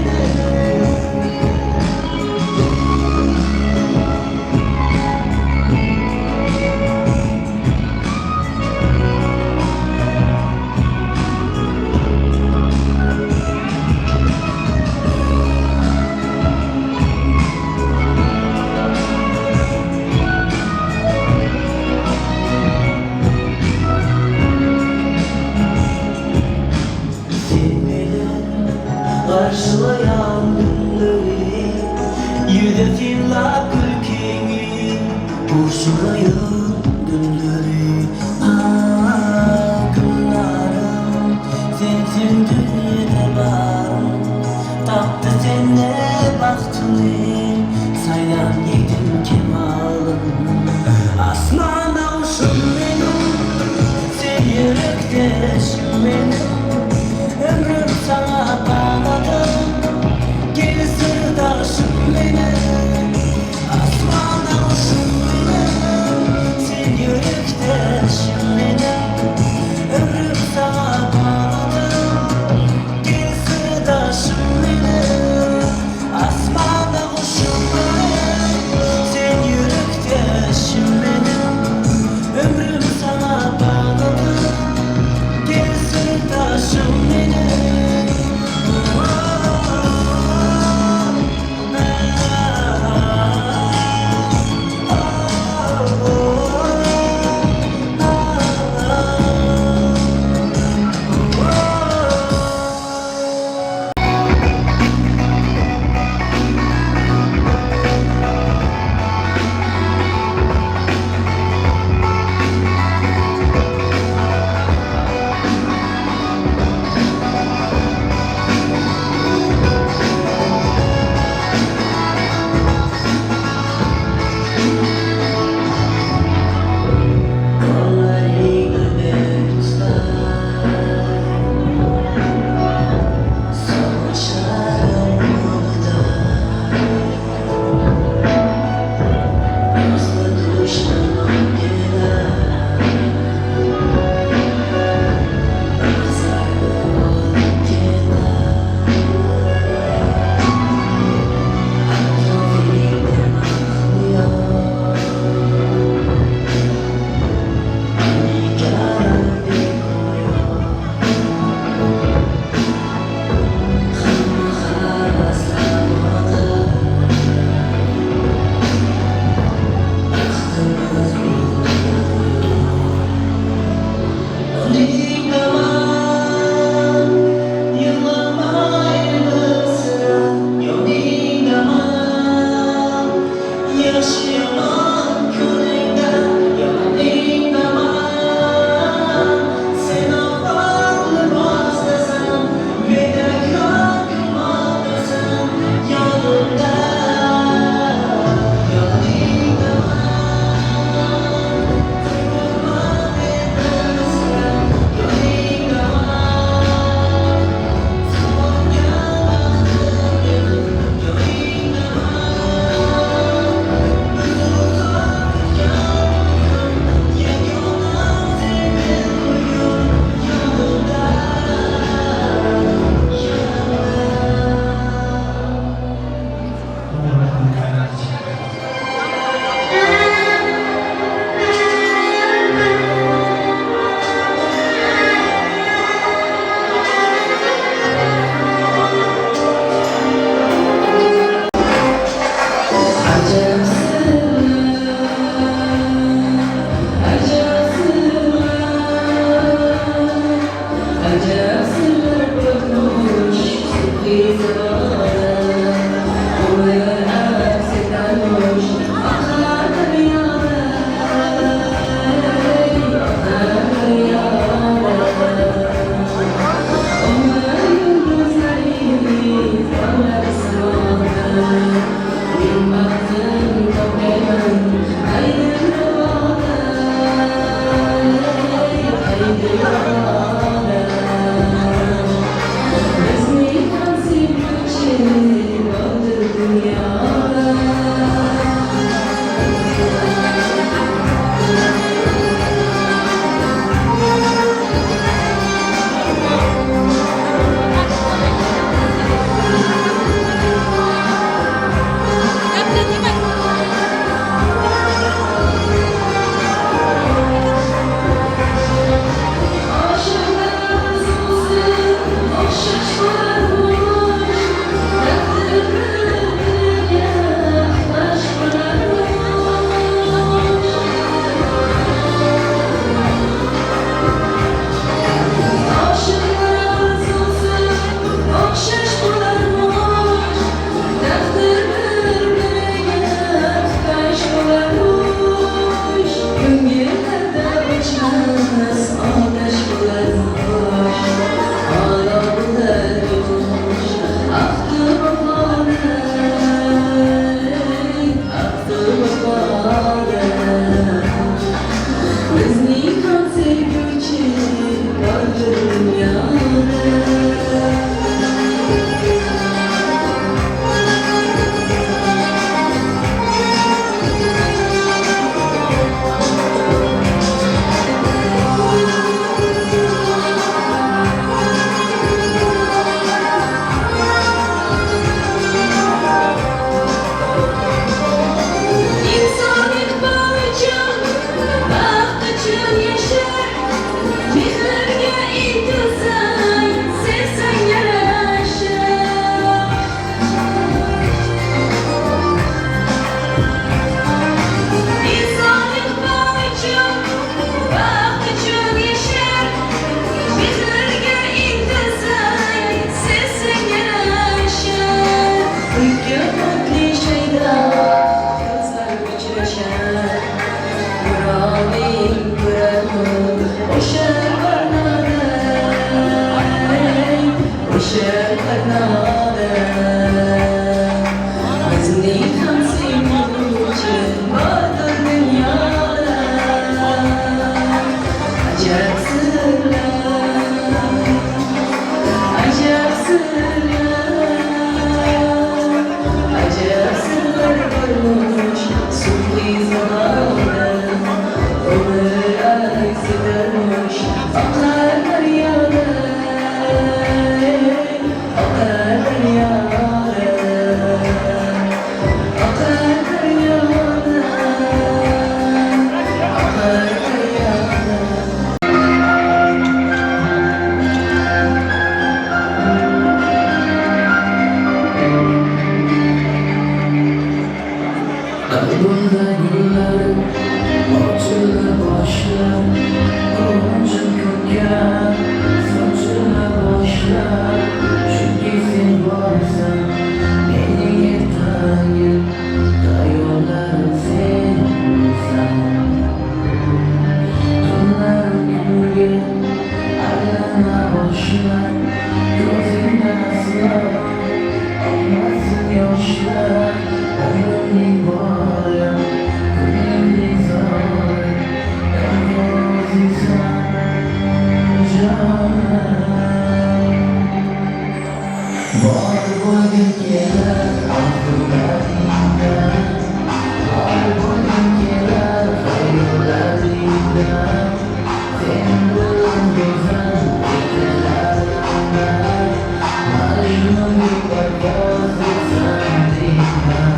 Majnun parvoz etsam deyman.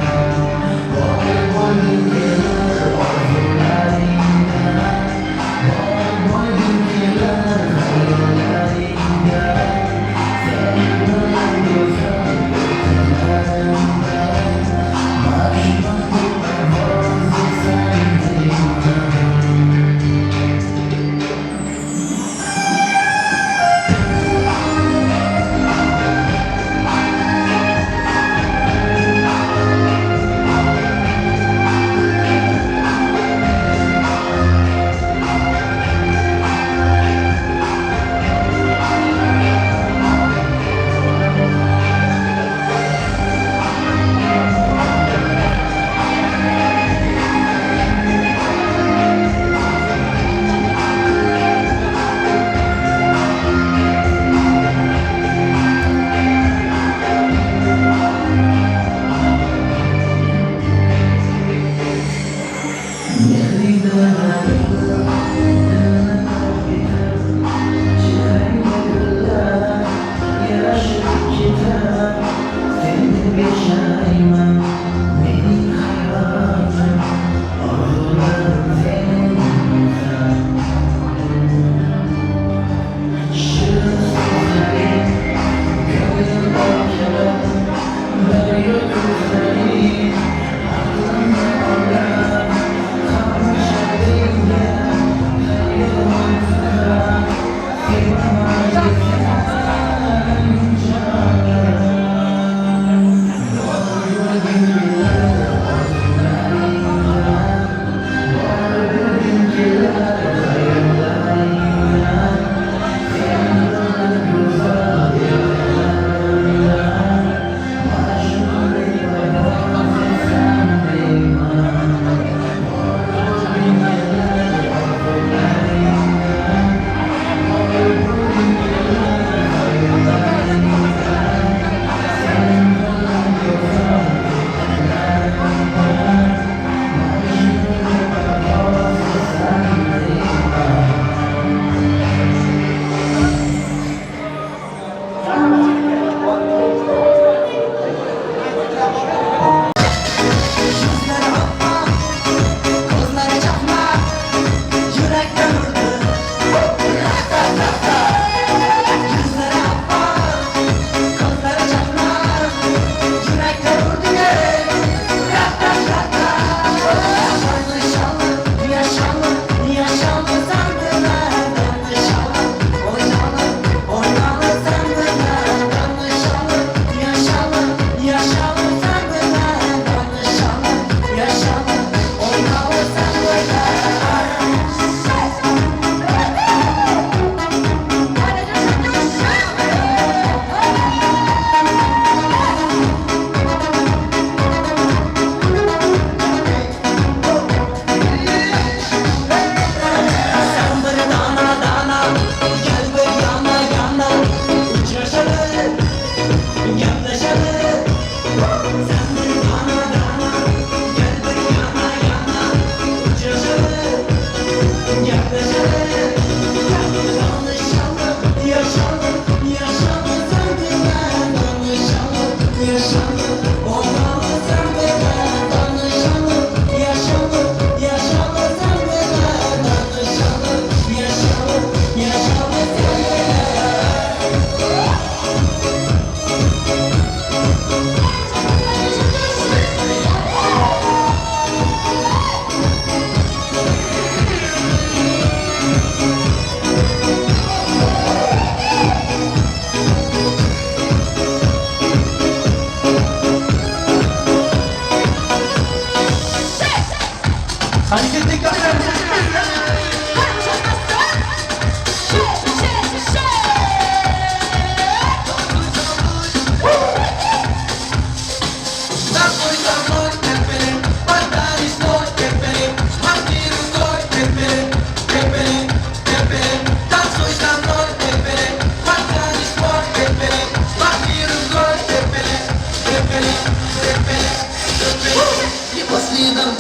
Qani ketdik, yoshlar.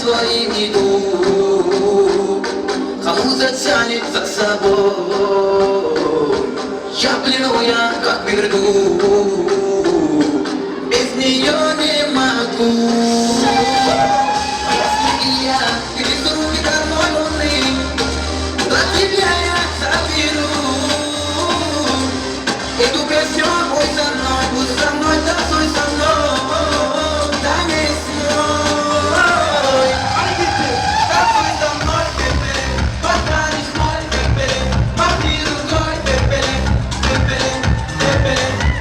Твоим иду, кому затянет за собой. Я плену, я как верну, без нее не могу. Если я перейду одной луны, до тебя я заберу. Эту песню пой со мной, будь со мной, танцуй со мной, танец мой.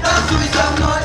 Танцуй со мной,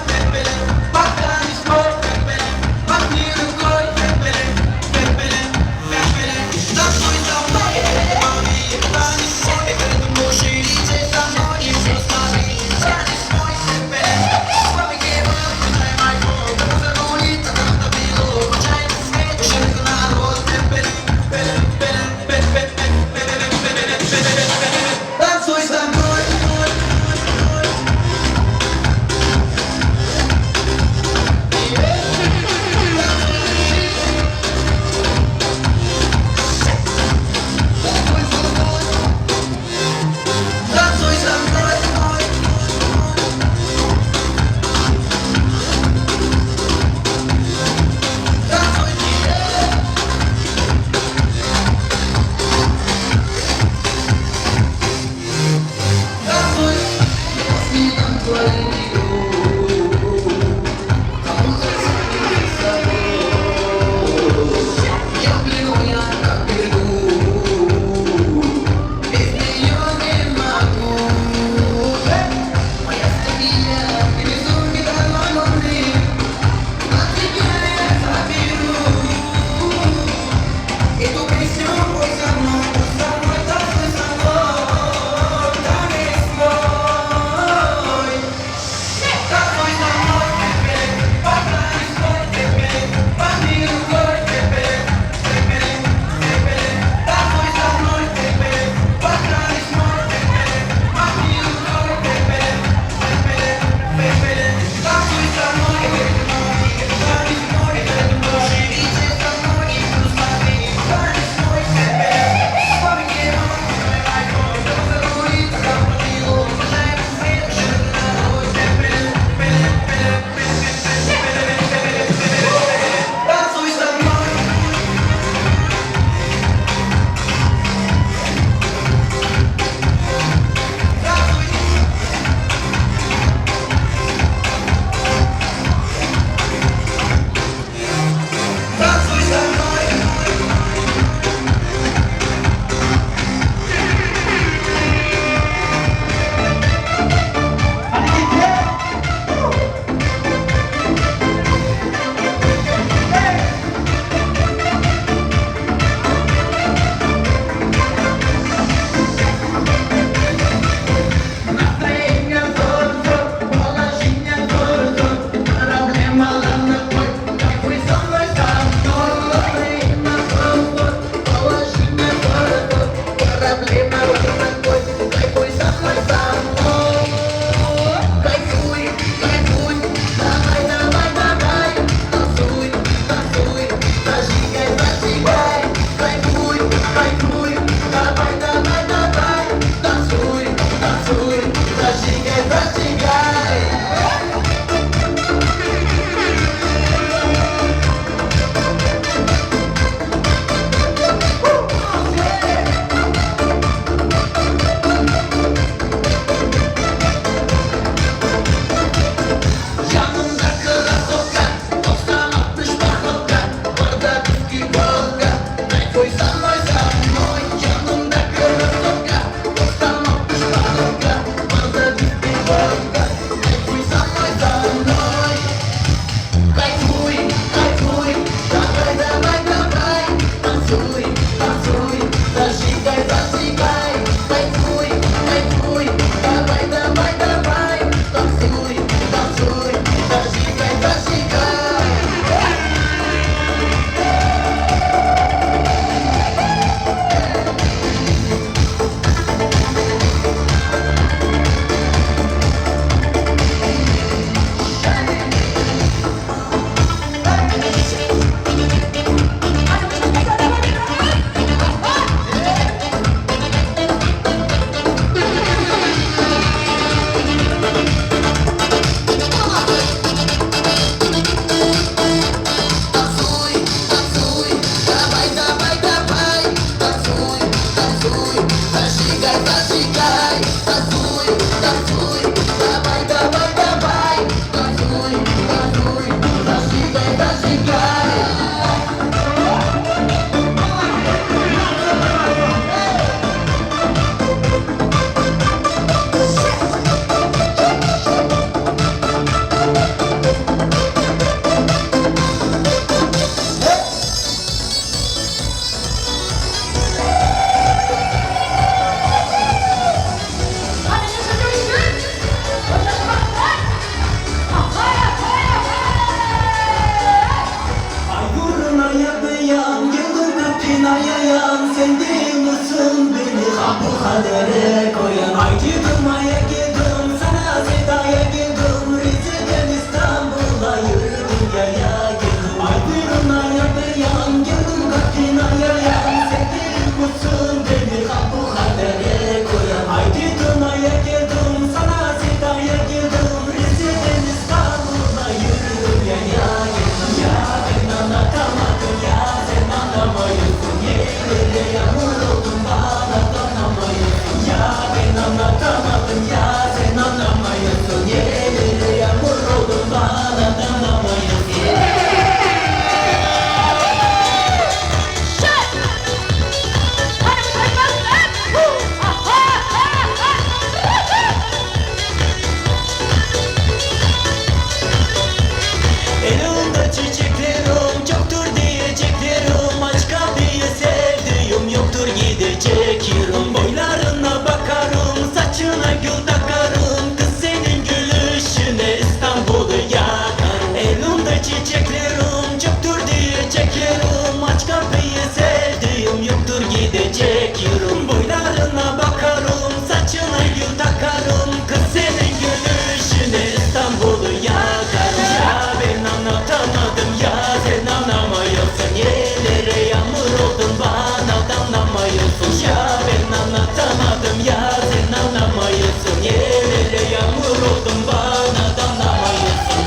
Çekiyorum. Boylarına bakarım, saçına gül takarım. Kız senin gülüşüne İstanbul'u yakarım. Ya ben anlatamadım ya sen anlamıyorsun. Yerlere yağmur oldun bana damlamıyorsun. Ya ben anlatamadım ya sen anlamıyorsun. Yerlere yağmur oldun bana damlamıyorsun.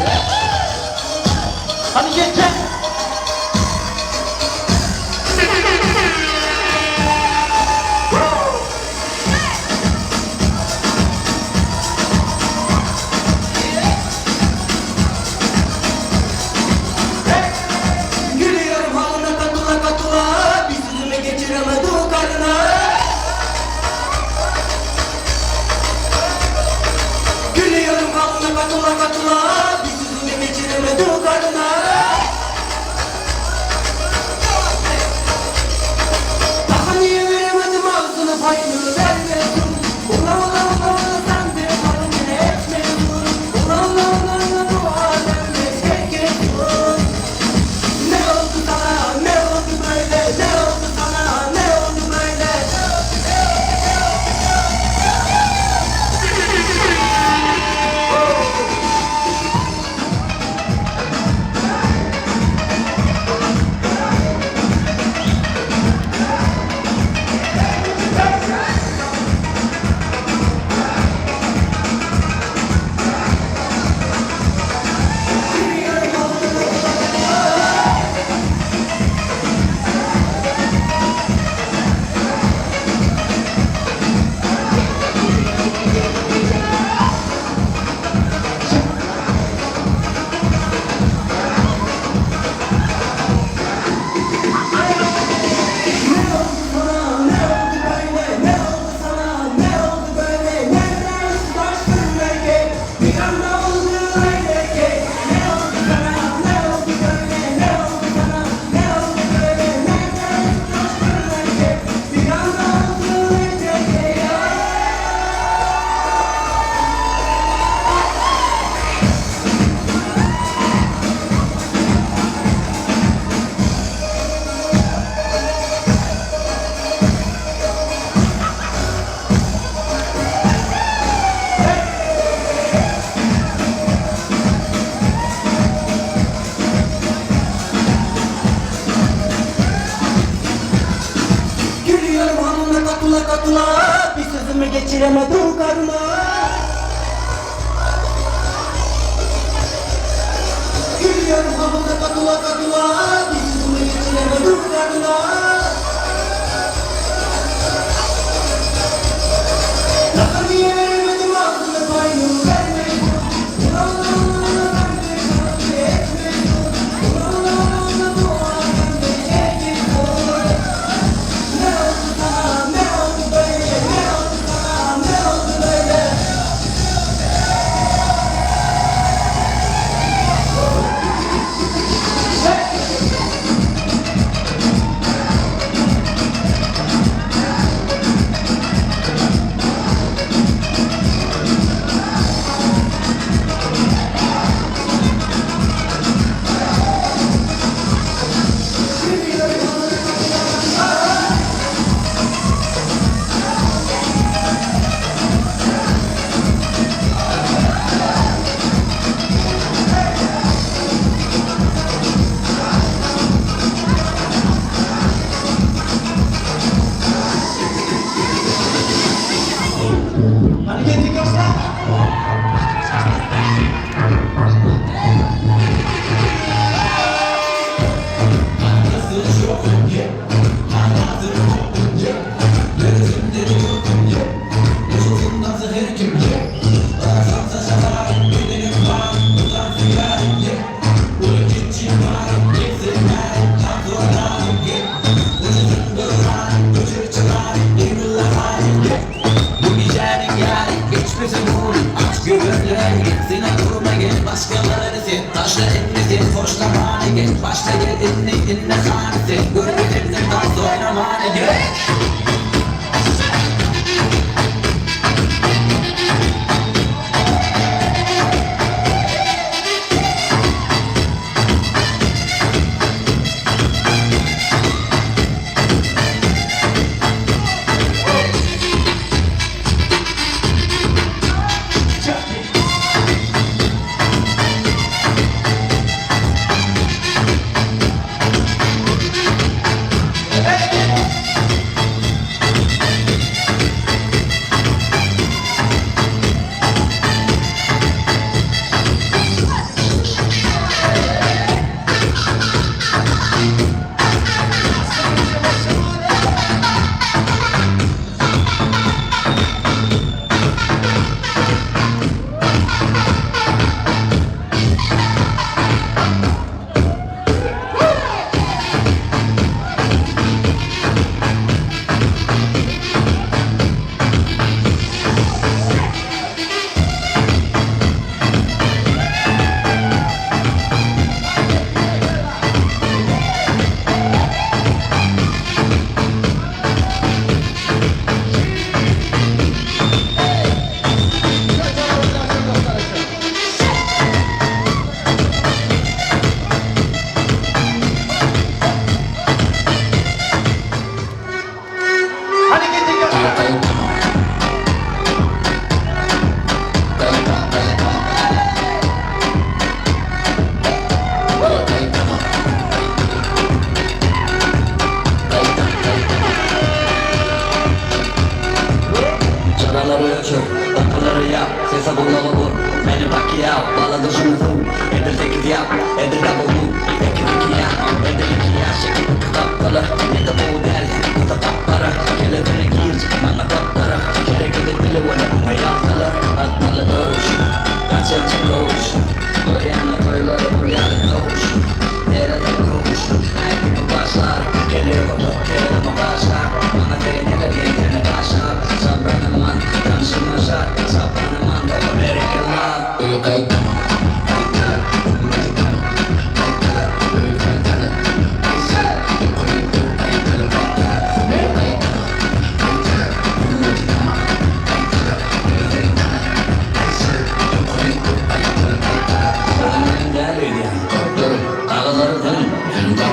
Hani geçen? Gülüyorum halına katıla katıla, bir sözümü geçiremedi o karına. Gülüyorum halına katıla katıla, bir sözümü geçiremedi o karına. Daha niye veremedim ağzını payını vermedim. Ula ula ula ula sen de paranı etmiyorsun. Ula ula ula ula bu alemde çekiyorsun. Ne oldu sana, ne oldu böyle, ne oldu sana, ne oldu böyle? Ne oldu sana, ne oldu böyle, ne oldu sana, ne oldu böyle? Nereden taştın böyle, bir anda oldu öyle ki. Ne oldu sana, ne oldu böyle, ne oldu sana, ne oldu böyle? Nereden taştın böyle, bir anda oldu öyle ki. Gülüyorum hanımla katıla katıla, bir sözümü geçiremedim karına. Gülüyorum hanımla katıla katıla, bir sözümü geçiremedim karına. Daha niye veremedim ağzını payını vermedim. Ula ula ula sen de kabul etmiyorsun. Ula ula ula bu alemde çekiyorsun. Ne oldu sana, ne oldu böyle, ne oldu sana, ne oldu böyle? Hani getir göster.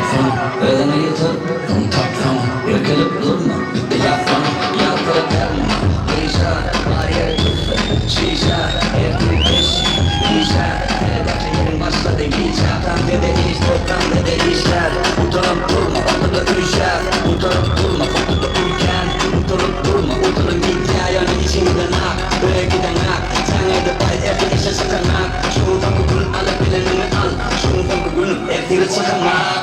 Özüňe ýetir, tapsana. Irkilip durma, ýatsana. Ýaltalyp ýatma, gyşa. Bar ýeri tüsse, şişe. Ertir geç, işe. Seredäkli ýeriň başlady gijä. Tam dede iş, toptan dede işler. Utanyp durma, ortada üşär. Utanyp durma, ortada ülken. Utanyp durma, utanyp gidýär. Ýöne içiňden ak, öýe gideňak. Saňa-da baý, ertir işe çykaňak. Şu soňky gün alyp bileniňi al. Şu soňky gün ertire çykaňak.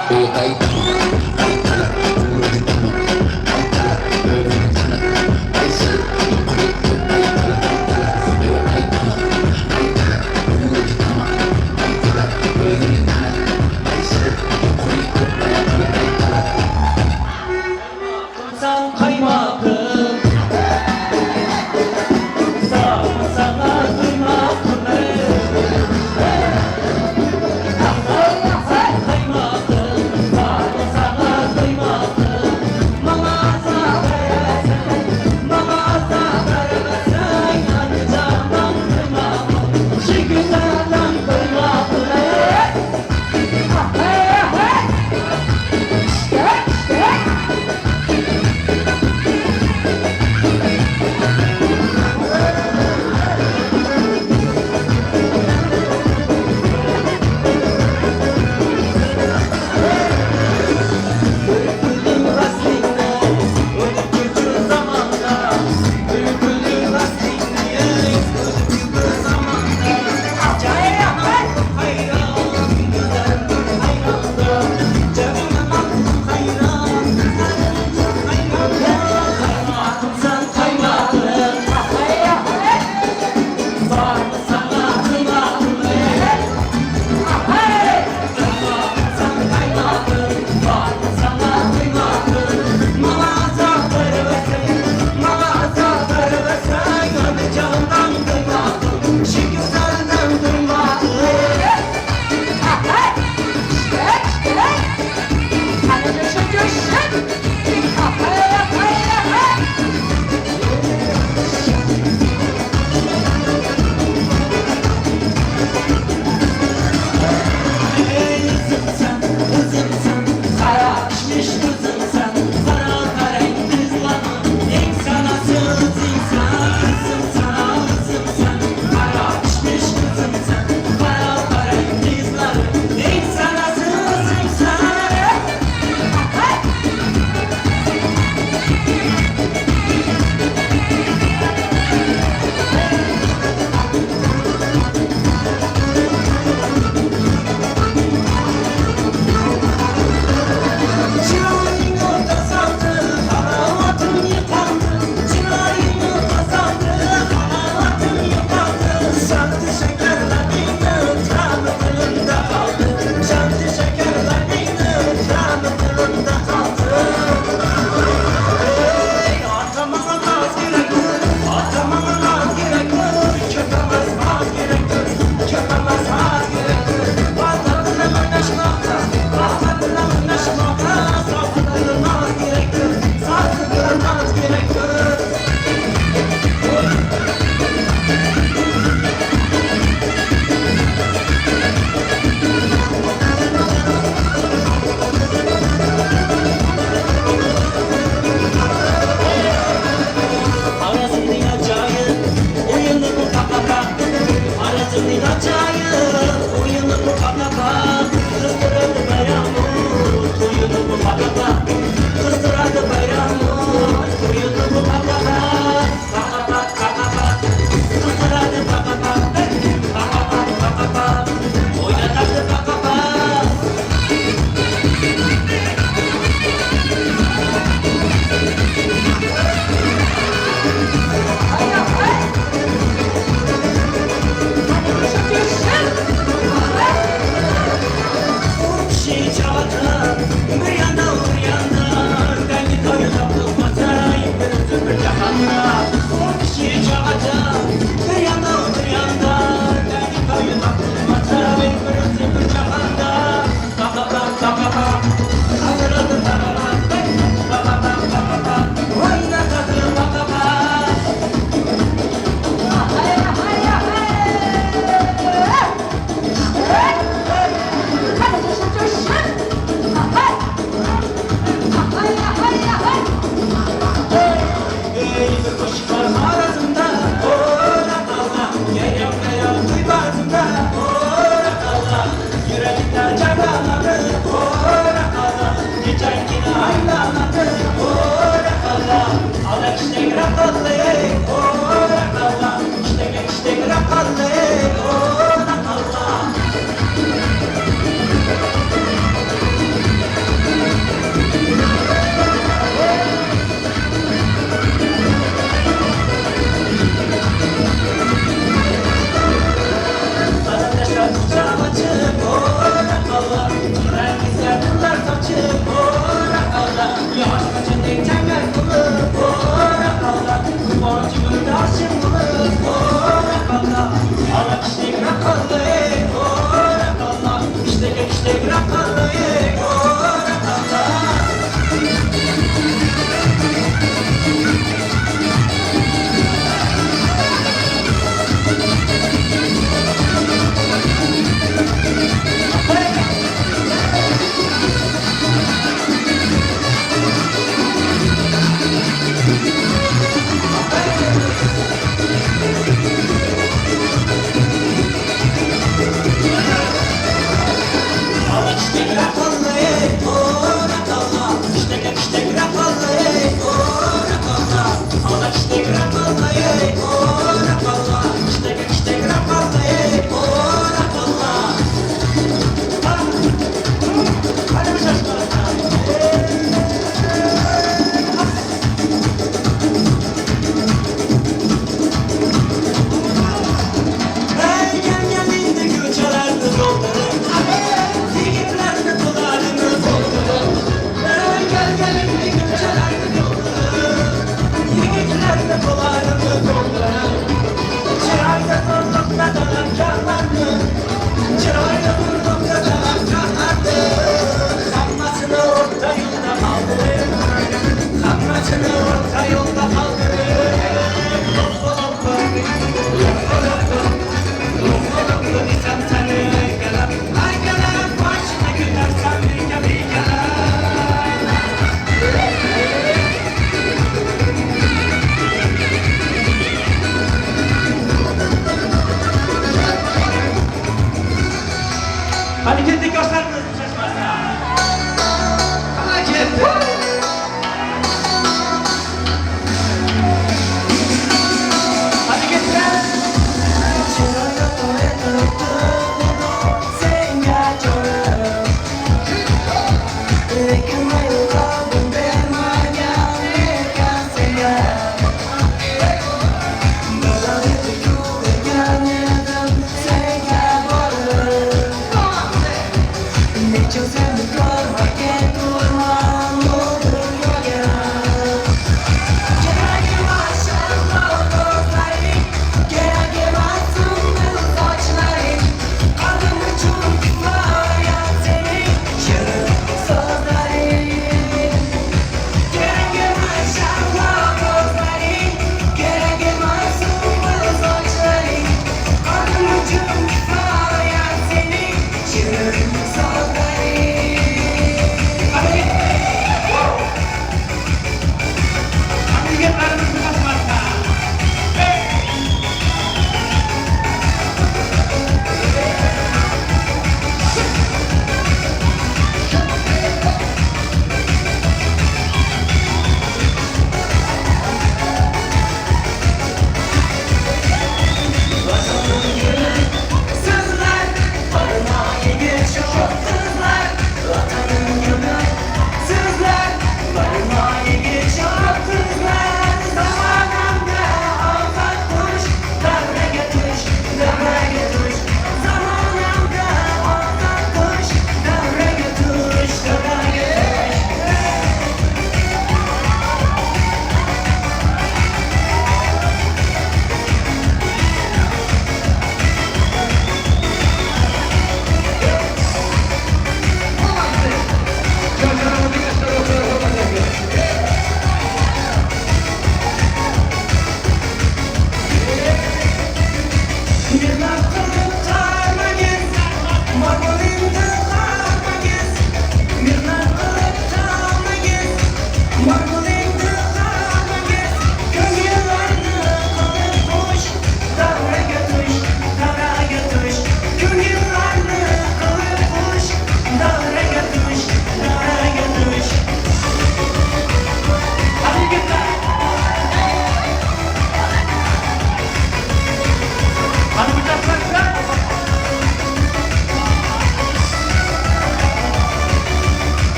Sözlerin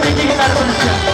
O'zbek yigitlari bilishgan.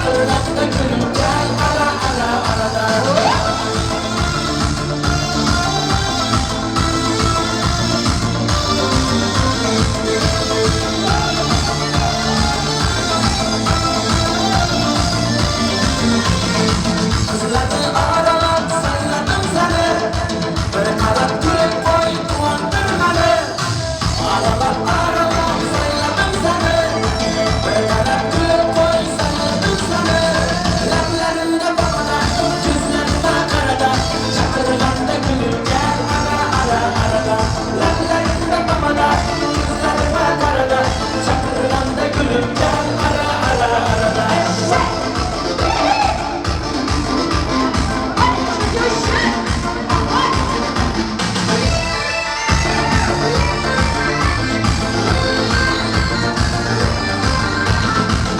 Chaqirganda kulib gel ara ara arada. Qizlarni aralab salladim seni, bir qarab kulib qo'y quvontir meni. Aralab aralab salladim seni, bir qarab kulib qo'y salladim seni. Lablarimda pomada, ko'zlarimda qarada, chaqirganda kulib gel ara ara arada. Lablarimda pomada, ko'zlarimda qarada, chaqirganda kulib gel ara ara arada.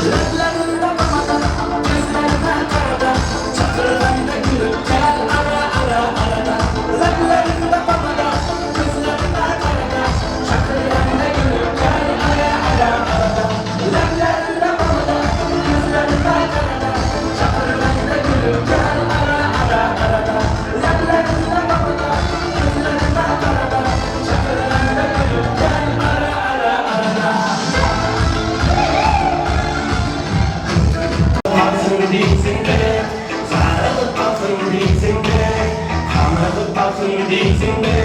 Lablarında mamada, gözlerine karada, çakırganda gülüp gel ara ara arada. Lablarında mamada, gözlerine karada, çakırganda gülüp gel ara ara arada. Lablarında mamada, gözlerine karada, çakırganda gülüp gel ara ara arada. Lablarında mamada, gözlerine karada, çakırganda gülüp gel ara ara arada. Qalsın deysin de, sarılıp qalsın deysin de, qanırıp qalsın deysin de,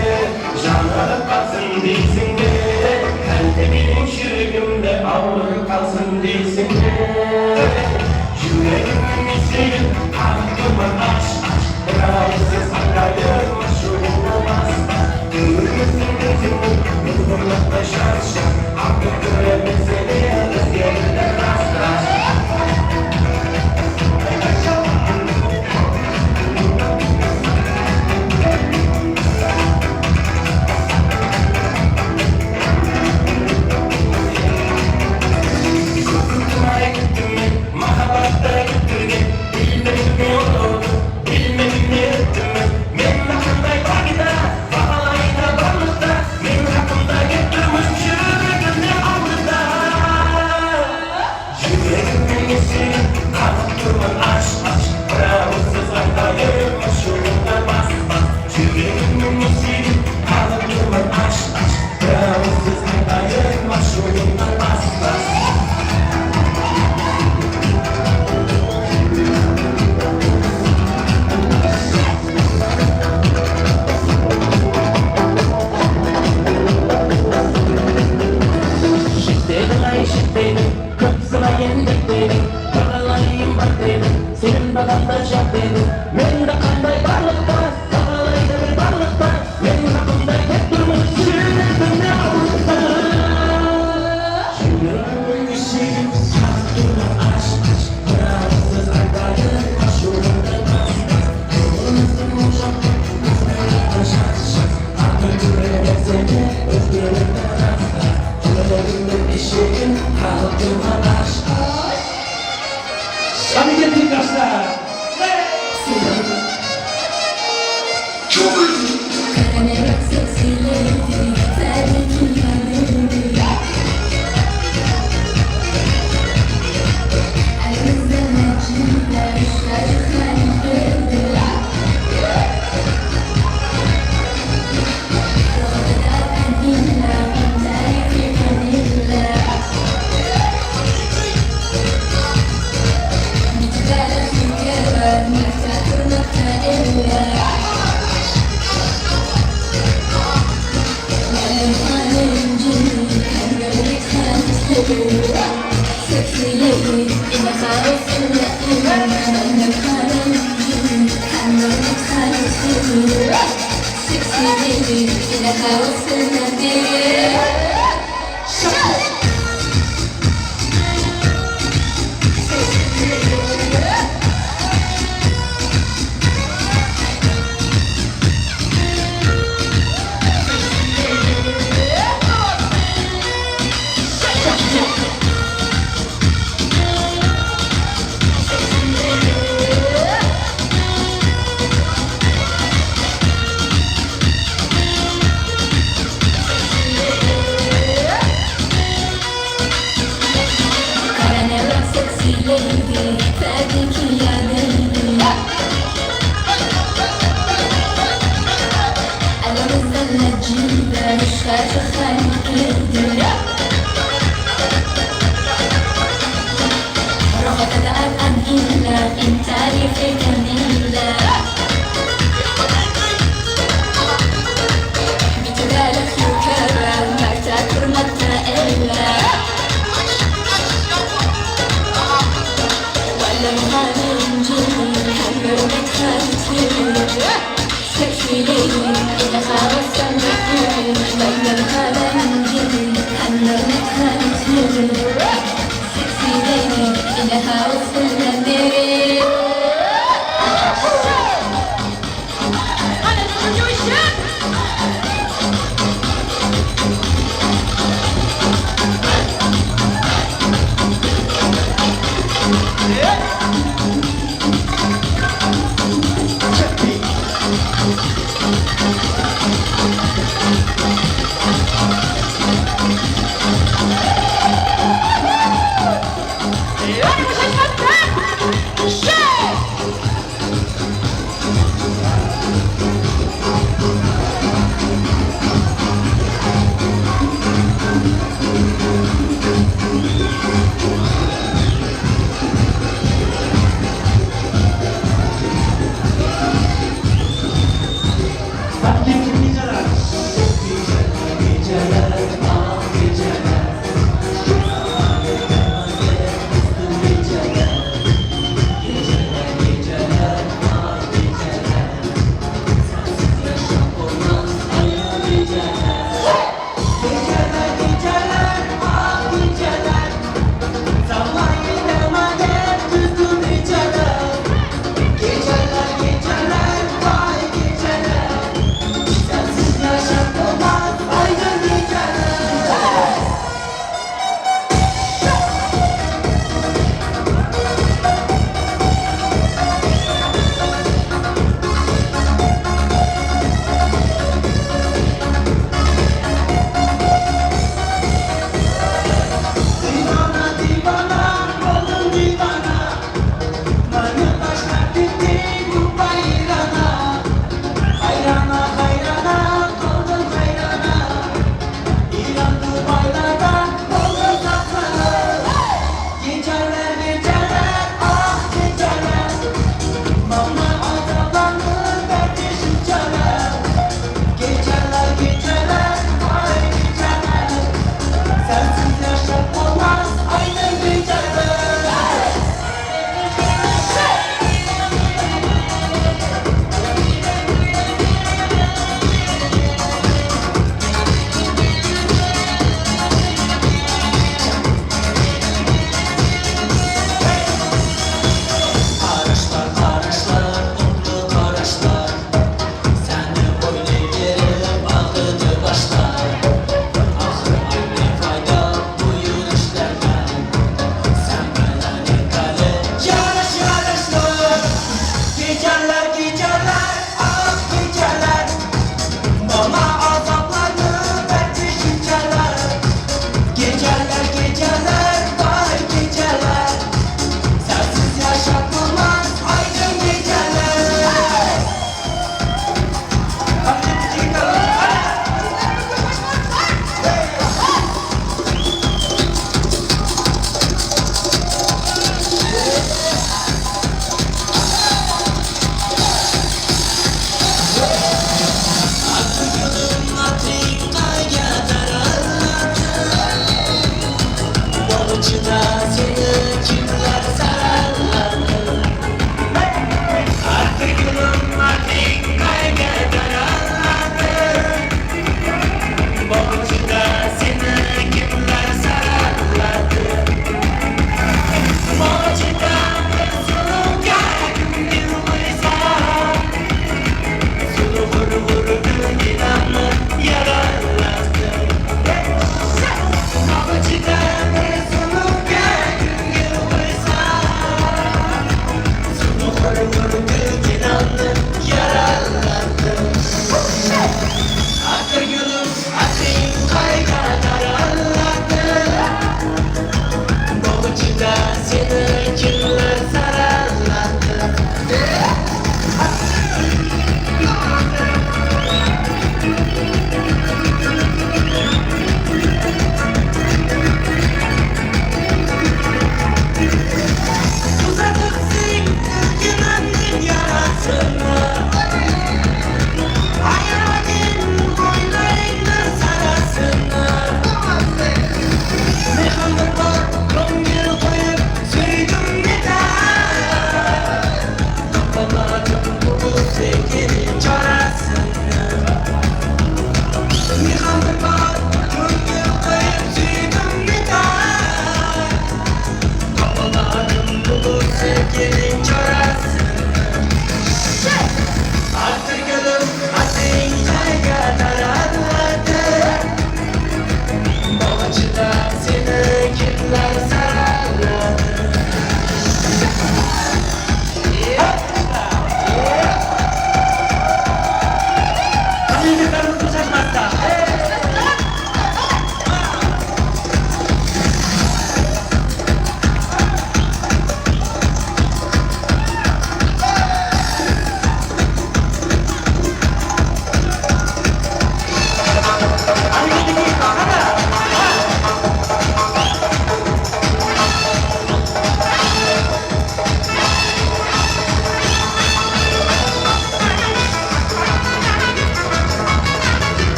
janırıp qalsın deysin de, Әлде менің жүрегімде ауырып қалсын дейсің бе? Жүрегімнің есігін қағып тұрмын аш аш, бір ауыз айтайын ашуыңды баспа. Көрмесең өзіңнің мұңлықтай жас жас, артық көре білсе де өзгерді рас рас. Махаббатта күттірген, білмедім не oldu, білмедім не өттім. Мен хақымда багида, бағалайда барлықта, мен хақымда кеп тұрмын жүрегімде ауырда. Жүрегімнің есігін қағып тұрмын аш аш, бір ауыз сөз айтайын ашуыңды бас бас. Жүрегімнің есігін қағып тұрмын аш аш, бір ауыз сөз айтайын ашуыңды бас бас. Мен қандай барлықта, бағалайды бір барлықта, мен хақымда кеп тұрмын жүрегімде ауырта. Жүрегімнің есігін қағып тұрмын аш аш, бір ауыз сөз айтайын ашуыңды бас бас. Көңілімнің ошағы көзімнің жас жас, артық көре берсе де өзгерді рас рас. Жүрегімнің есігін қағып тұрмын аш аш. Hadi ketdik yoshlar.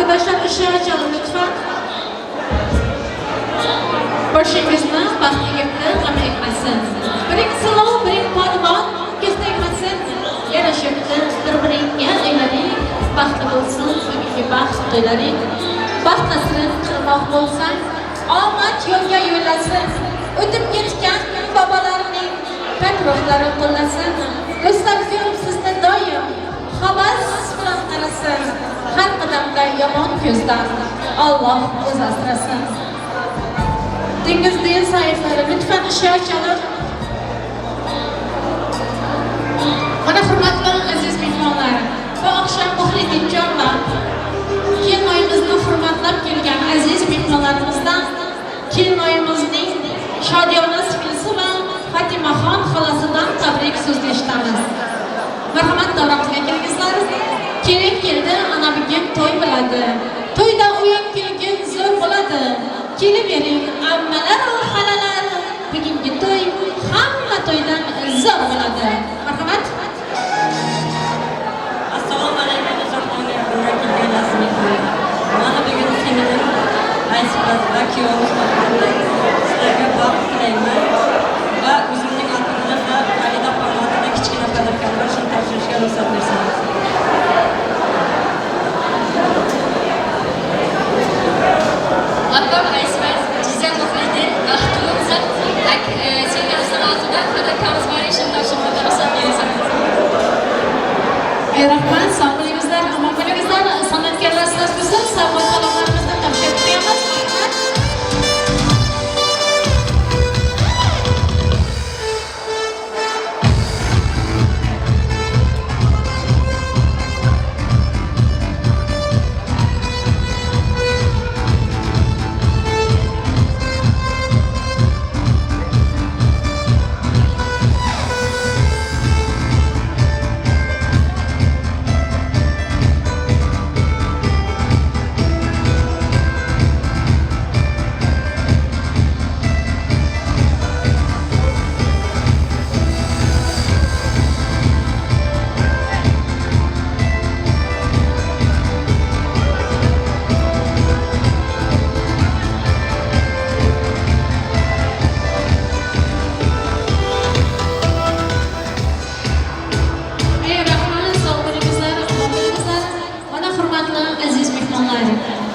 Arkadaşlar ışığı açalım lütfen. Başınızdan baxt yigitni g'am etmasin. Biring suluv, biring polvon, ko'z tegmasin. Yarashibdi bir-biringga uylaring, baxtli bo'lsin bugungi baxt to'ylaring. Baxt qasrin qirmoq bo'lsang, omad yo'lga yo'llasin. O'tib ketgan bobolarning pok ruhlari qo'llasin. Do'stlar ko'rib sizni doim havas bilan qarasin. Har qadamda yomon ko'zdan Alloh o'zi asrasin. Dengiz sayflari lütfen ışığı açalım. Mana hurmatli aziz mehmonlar, bu akşam Muhliddinjon va kelinoyimizni hurmatlab kelgan aziz mehmonlarimizdan kelinoyimizning shodiyona singlisi va Fatimaxon xolasidan tabrik so'zni eshitamiz. Marhamat, davramizga kelingizlar. Kelin keldi, ana bugun to'y bo'ladi. To'yda o'yin kulgi zo'r bo'ladi. Kelivering ammalar va xalalar, bugungi to'y hamma to'ydan zo'r bo'ladi. Marhamat. Assalomu alaykum, uzoqdan yaqindan kelgan aziz mehmonlar. Mana bugun singlim Aysifat va kuyovimiz Muhammad sizlarga baxt tilayman va o'zimning otimdan va Xalida xonadonida kichkina podarkam bor, shuni topshirishga ruxsat bersangiz. Opam Aysifat, jizzam Muhliddin, baxtli bo'lsin. Singlimizning otidan podarkamiz bor, shuni topshirishga ruxsat bersangiz. Rahmat, sog' bo'lingizlar, omon bo'lingizlar. San'atkorlar siz bo'lsin, sovg'a salomlarimizni topshirib qo'yamiz. Rahmat.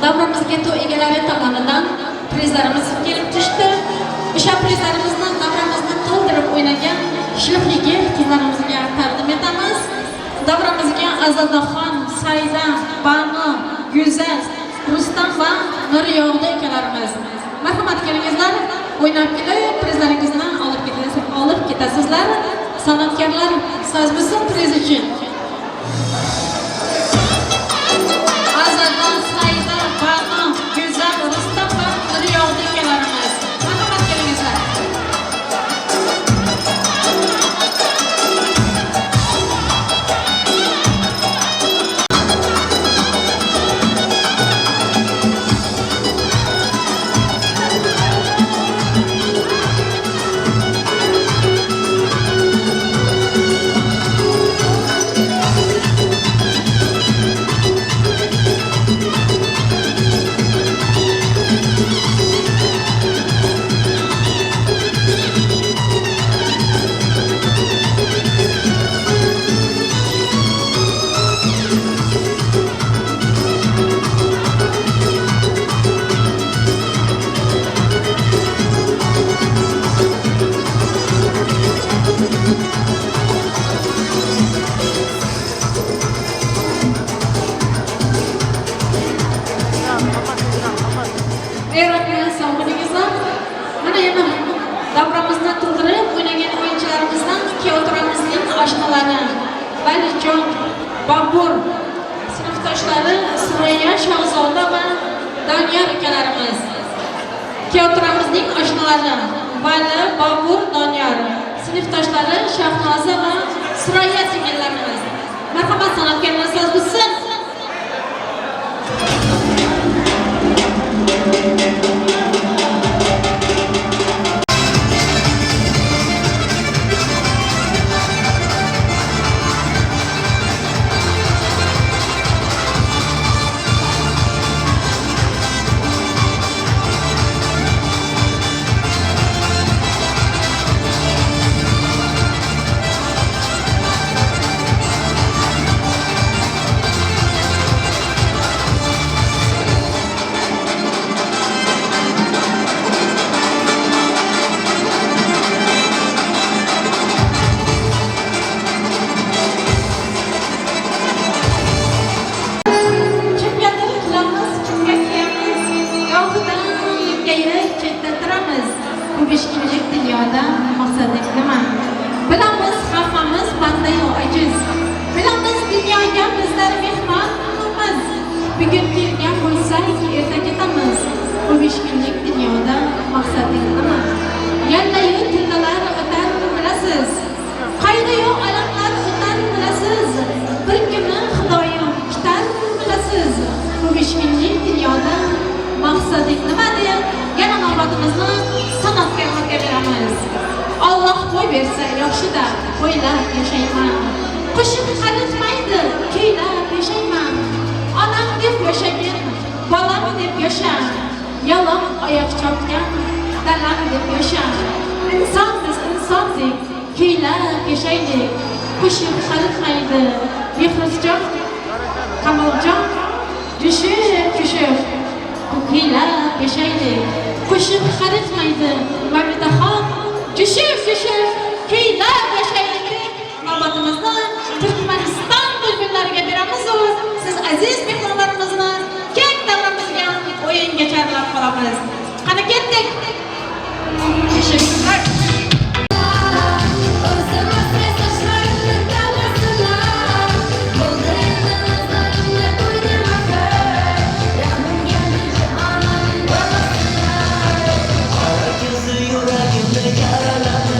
Davramizga to'y egalari tomonidan prizlarimiz kelib tushdi. O'sha prizlarimizni davramizni to'ldirib o'ynagan shuxligi qizlarimizga taqdim etamiz. Davramizga Azodaxon, Saida, Banu, Go'zal, Rustam va Nuriyog'di ukalarimiz. Marhamat, kelingizlar, o'ynab kelib prizlaringizni olib ketasizlar. San'atkorlar soz bo'lsin priz uchun. Azoda, Saida, Banu, Go'zal, Rustam va Nuriyog'di ukalarimiz. Marhamat, kelingizlar. Mana yana davramizni to'ldirib o'ynagan o'yinchilarimizdan kuyovto'ramizning oshnalari Valijon, Bobur, sinfdoshlari Surayya, Shahzoda va Doniyor ukalarimiz. Kuyovto'ramizning oshnalari Vali, Bobur, Doniyor, sinfdoshlari Shahnoza va Surayya singillarimiz. Marhamat, san'atkorlar so'z bo'lsin. Bizlar mehmonmiz. Bugun kelgan bo'lsak, erta ketamiz. Bu 5 kunlik dunyoda maqsading nima? Yallayu tillalar o'tar bilasiz. Qayg'uyu alamlar o'tar bilasiz. Bir kuni Xudoyim kutar bilasiz. Bu 5 kunlik dunyoda maqsading nima deb yana navbatimizni san'atkorlarga beramiz. Alloh qo'y bersa yaxshi-da, qo'ylab yashayman. Qo'shiq qaritmaydi, kuylab yashayman. Onam deb yashagin, bolam deb yasha. Yalon oyoq chopgan, dalam deb yasha. Inson biz insondek, kuylab yashaylik. Qo'shiq qaritmaydi, Mehruzjon, Kamoljon, jushib jushib kuylab yashaylik. Qo'shiq qaritmaydi, Mamitaxon, jushib jushib kuylab yashaylik deb navbatimizni Turkmaniston bulbullariga beramiz. Siz aziz mehmonlarimizni keng davramizga o'yinga chorlab qolamiz. Qani ketdik. Teşekkürler. O'zim sochlarimni tanasilar, bo'ldi endi nazarimni to'ydirma. Rahmim keldi onamning bolasiga. Qora ko'zi yuragimni yaraladi.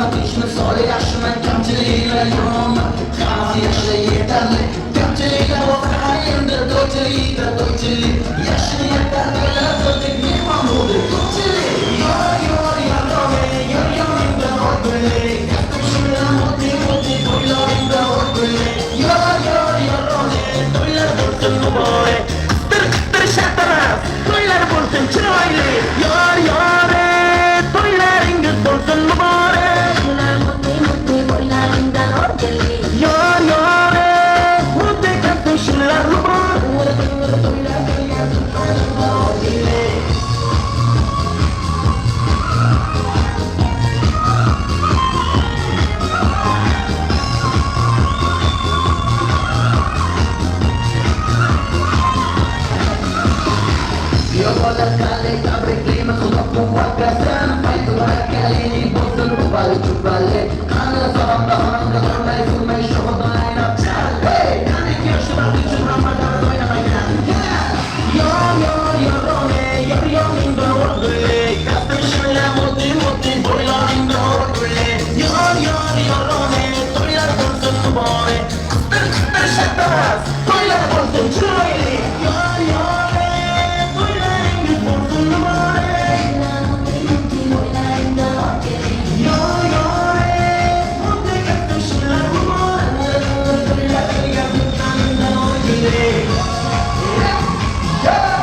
Hamma tinchmi, sog'lik yaxshimi, kamchiliklar yo'qmi? Hammasi yaxshi, yetarli. Kamchiliklar bo'lsa endi to'ychilikda to'ychilik. Yaxshi niyatlar to'ylar qildik, mehmon bo'ldik ko'pchilik. Yor yor yorone, yor yoningda o'rgullik. Kastim bilan o'tdi o'tdi to'ylaringda o'rgullik. Yor yor yorone, to'ylar bo'lsin muborak. Qistir qistir shart emas, to'ylar bo'lsin chiroyli. Yor yore, to'ylaringiz bo'lsin muborak. Yor yore, muddi kastim muborak. Tabriklaymiz, Xudo quvvat bersin, fayzu barakali bo'lsin, uvali chuvali. Qani salomda xonamda qurmay surmay sho'xdan aynab chal. Hey, qani yoshi vaqti uchun Ramazon o'ynamaysan. Yor yor yorone, yor yoningda o'rgullik. Kastim shimla o'ti o'ti to'ylaringda o'rgullik. Yor yor yorone, to'ylar bo'lsin muborak. Qistir qistir shart emas, to'ylar bo'lsin chiroyli. Yor yore, to'ylaringiz bo'lsin muborak. Yor yore, muddi kastim shimlar muborak. To'ylaringga sultoningdan o'rgullik. Yeah!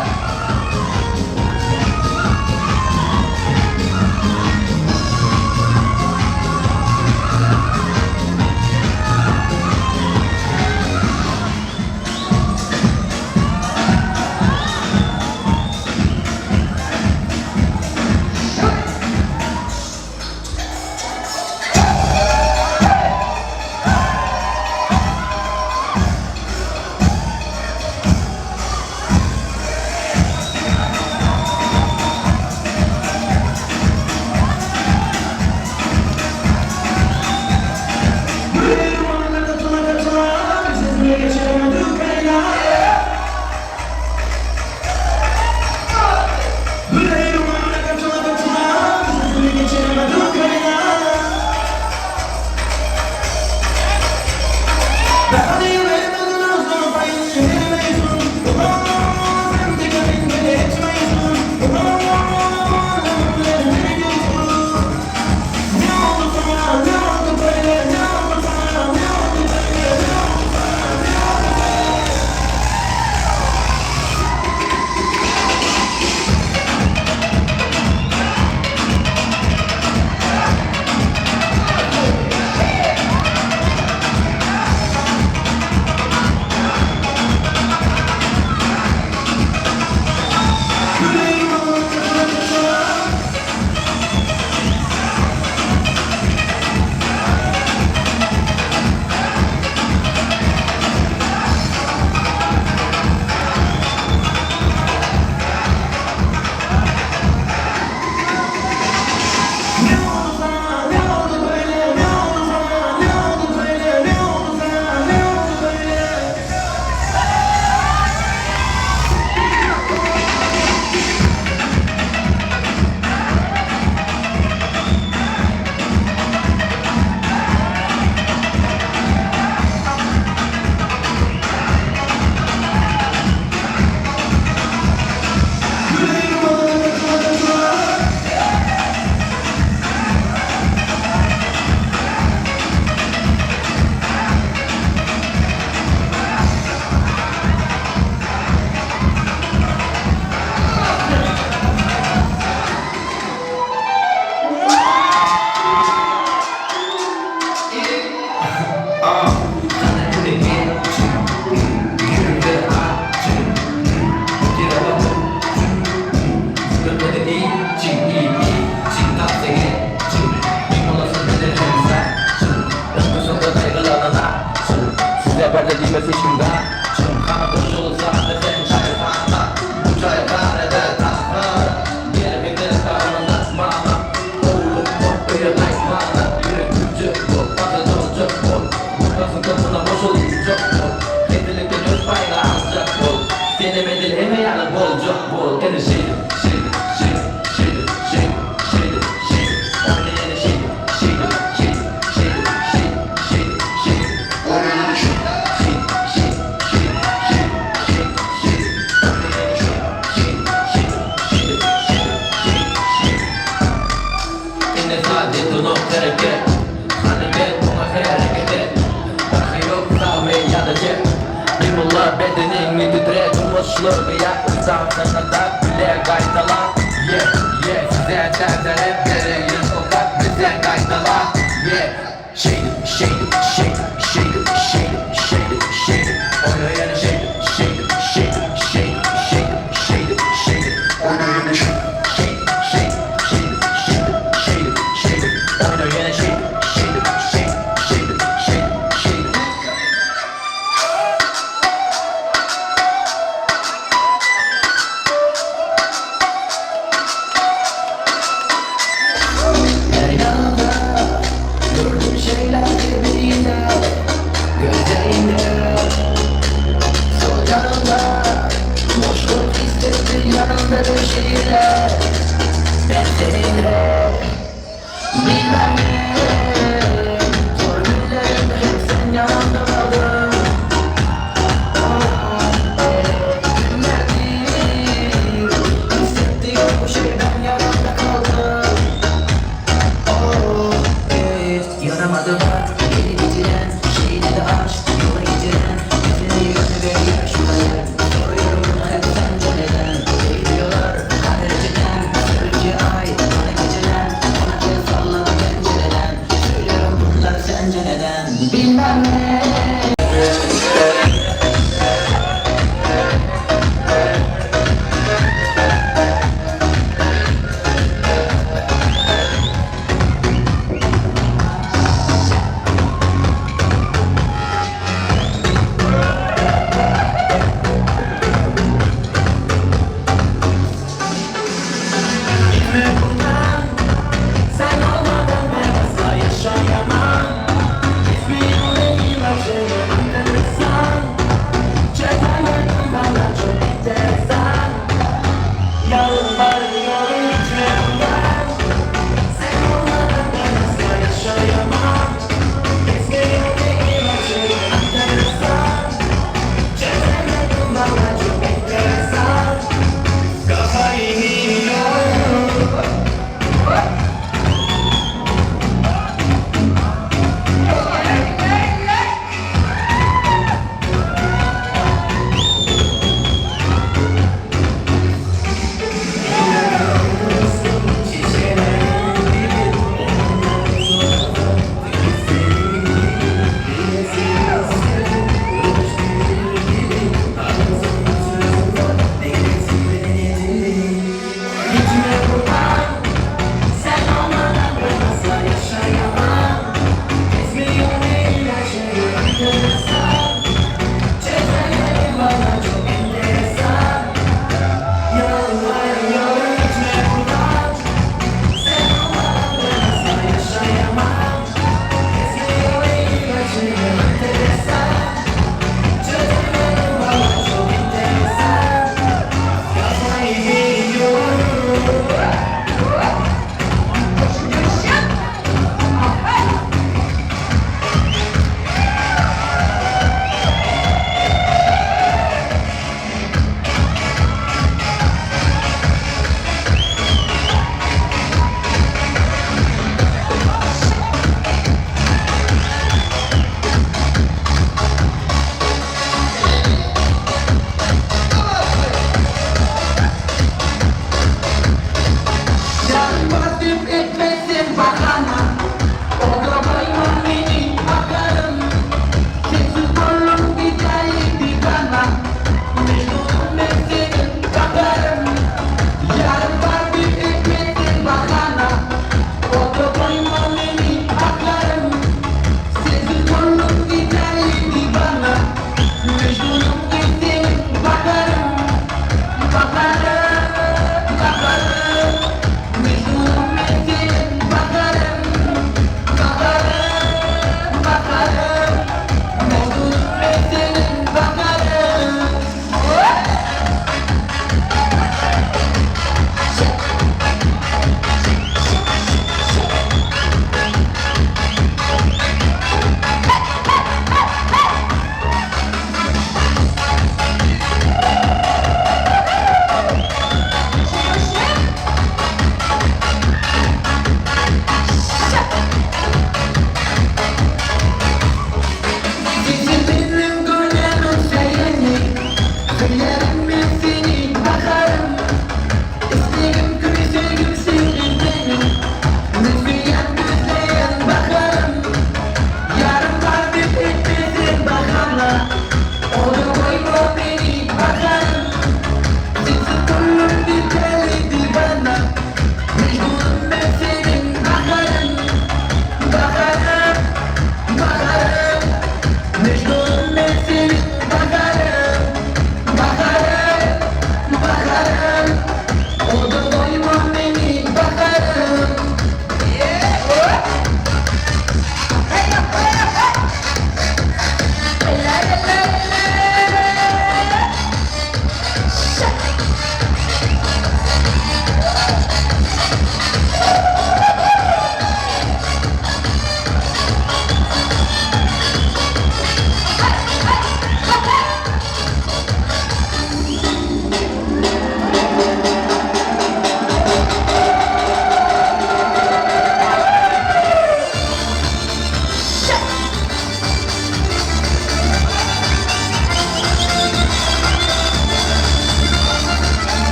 Kafayı yiyorum.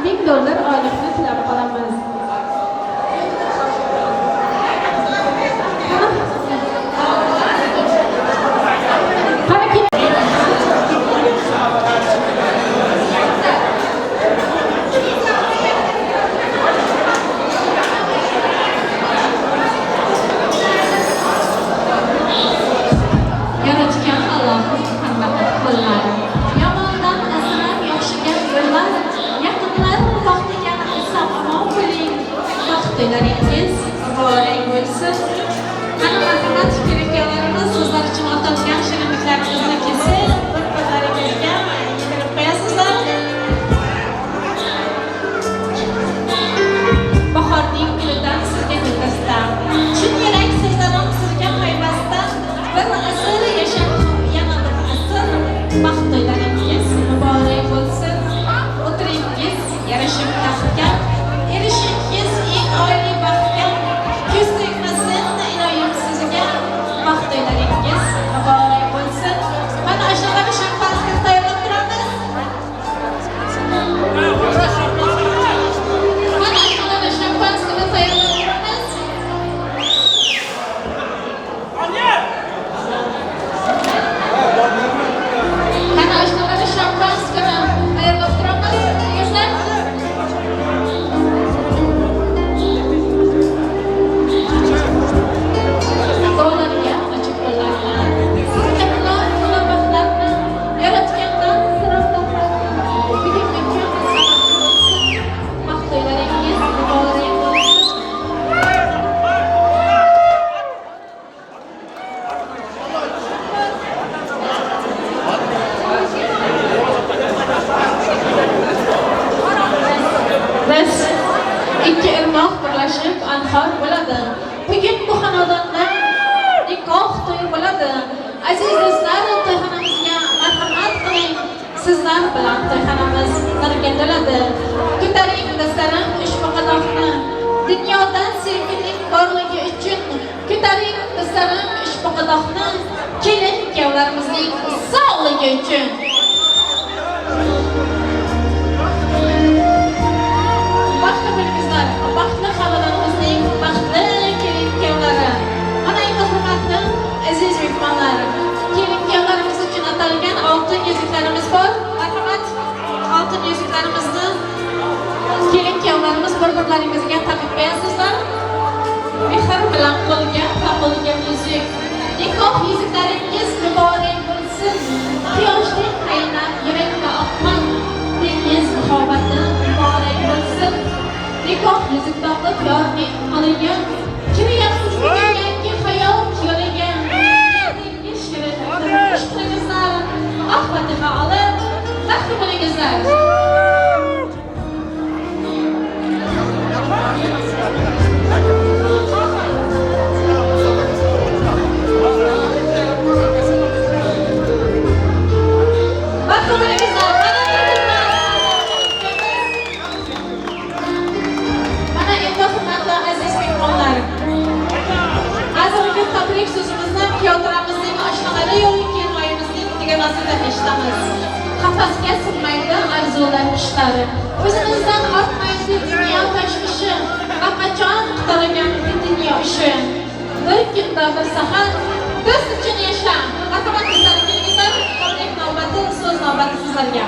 $1000 oylikni tilab qolamiz. Yaratgan Allohning hamma qo'llari. Yomondan asrab yaxshiga yo'llar, yaqinlar baxtiga sog'-omon bo'ling. Baxtlaringiz muborak bo'lsin. Mana marhamat keraklarimiz sizlar uchun ortadigan shirinliklarimizni kesib, bir-birlaringizga yedirib qo'yasizlar. Bahorning gulidan sizga guldasta, chin yurak so'zlarim sizga payg'asta, bir asr yashab yana bir asr baxt to'ylaringiz muborak bo'lsin. O'tiringiz yarashib taxtga, erishingiz eng oliy baxtga, ko'z tegmasin iloyim sizga, baxt to'ylaringiz muborak bo'lsin. Mana ashulaga shampanskiy tayyorlab turamiz. Mana ashulaga shampanskiyni tayyorlab turamiz. Mana ashulaga shampanskiyni tayyorlab turamiz. Yigitlar, duolarga ochiq qo'llarni, sizga to'la baxtlarni, yaratgandan so'rab davlatni, bugungi kun samarali bo'lsin. Baxt to'ylaringiz muborak bo'lsin. Biz ikki irmoq birlashib anhor bo'ladi. Bugun bu xonadonda nikoh to'yi bo'ladi. Aziz do'stlar, to'yxonamizga marhamat qiling. Sizlar bilan to'yxonamiz nurga to'ladi. Ko'taring do'stlarim ushbu qadohni. Dunyodan sevgining borligi uchun ko'taring do'stlarim ushbu qadohni. Kelin kuyovlarimizning sog'ligi uchun. Baxtli bo'lingizlar, baxtli xonadonimizning baxtli kelin kuyovlari. Mana endi hurmatli aziz mehmonlar, kelin kuyovlarimiz uchun atalgan oltin yuzuklarimiz bor. Marhamat, oltin yuzuklarimizni kelin kuyovlarimiz bir-birlaringizga taqib qo'yasizlar. Mehr bilan qo'lga taqilgan yuzuk. Nikoh yuzuklaringiz muborak bo'lsin. Quyoshning qaynab yurakda oqqan dengiz muhabbati muborak bo'lsin. Nikoh yuzik taqib yorning qo'liga, kiryapsiz bugun yangi hayot yo'liga. Dengiz shirin turmush qilingizlar. Oq fatiha olib, baxtli bo'lingizlar. Baxtli bo'lingizlar. Mana endi hurmatli aziz mehmonlar, hozirgi tabrik so'zimizni kuyovlarimizning oshnalari yoki kelinoyimizning dugonasidan eshitamiz. Qafasga sig'maydi orzular qishlari, o'zimizdan ortmaydi dunyo tashvishi, va qachon qutqargan dunyo ishi. Bir kunda bir sahar do'st uchun yasha. Marhamat do'stlar, kelingizlar. Tabrik navbati, so'z navbati sizlarga.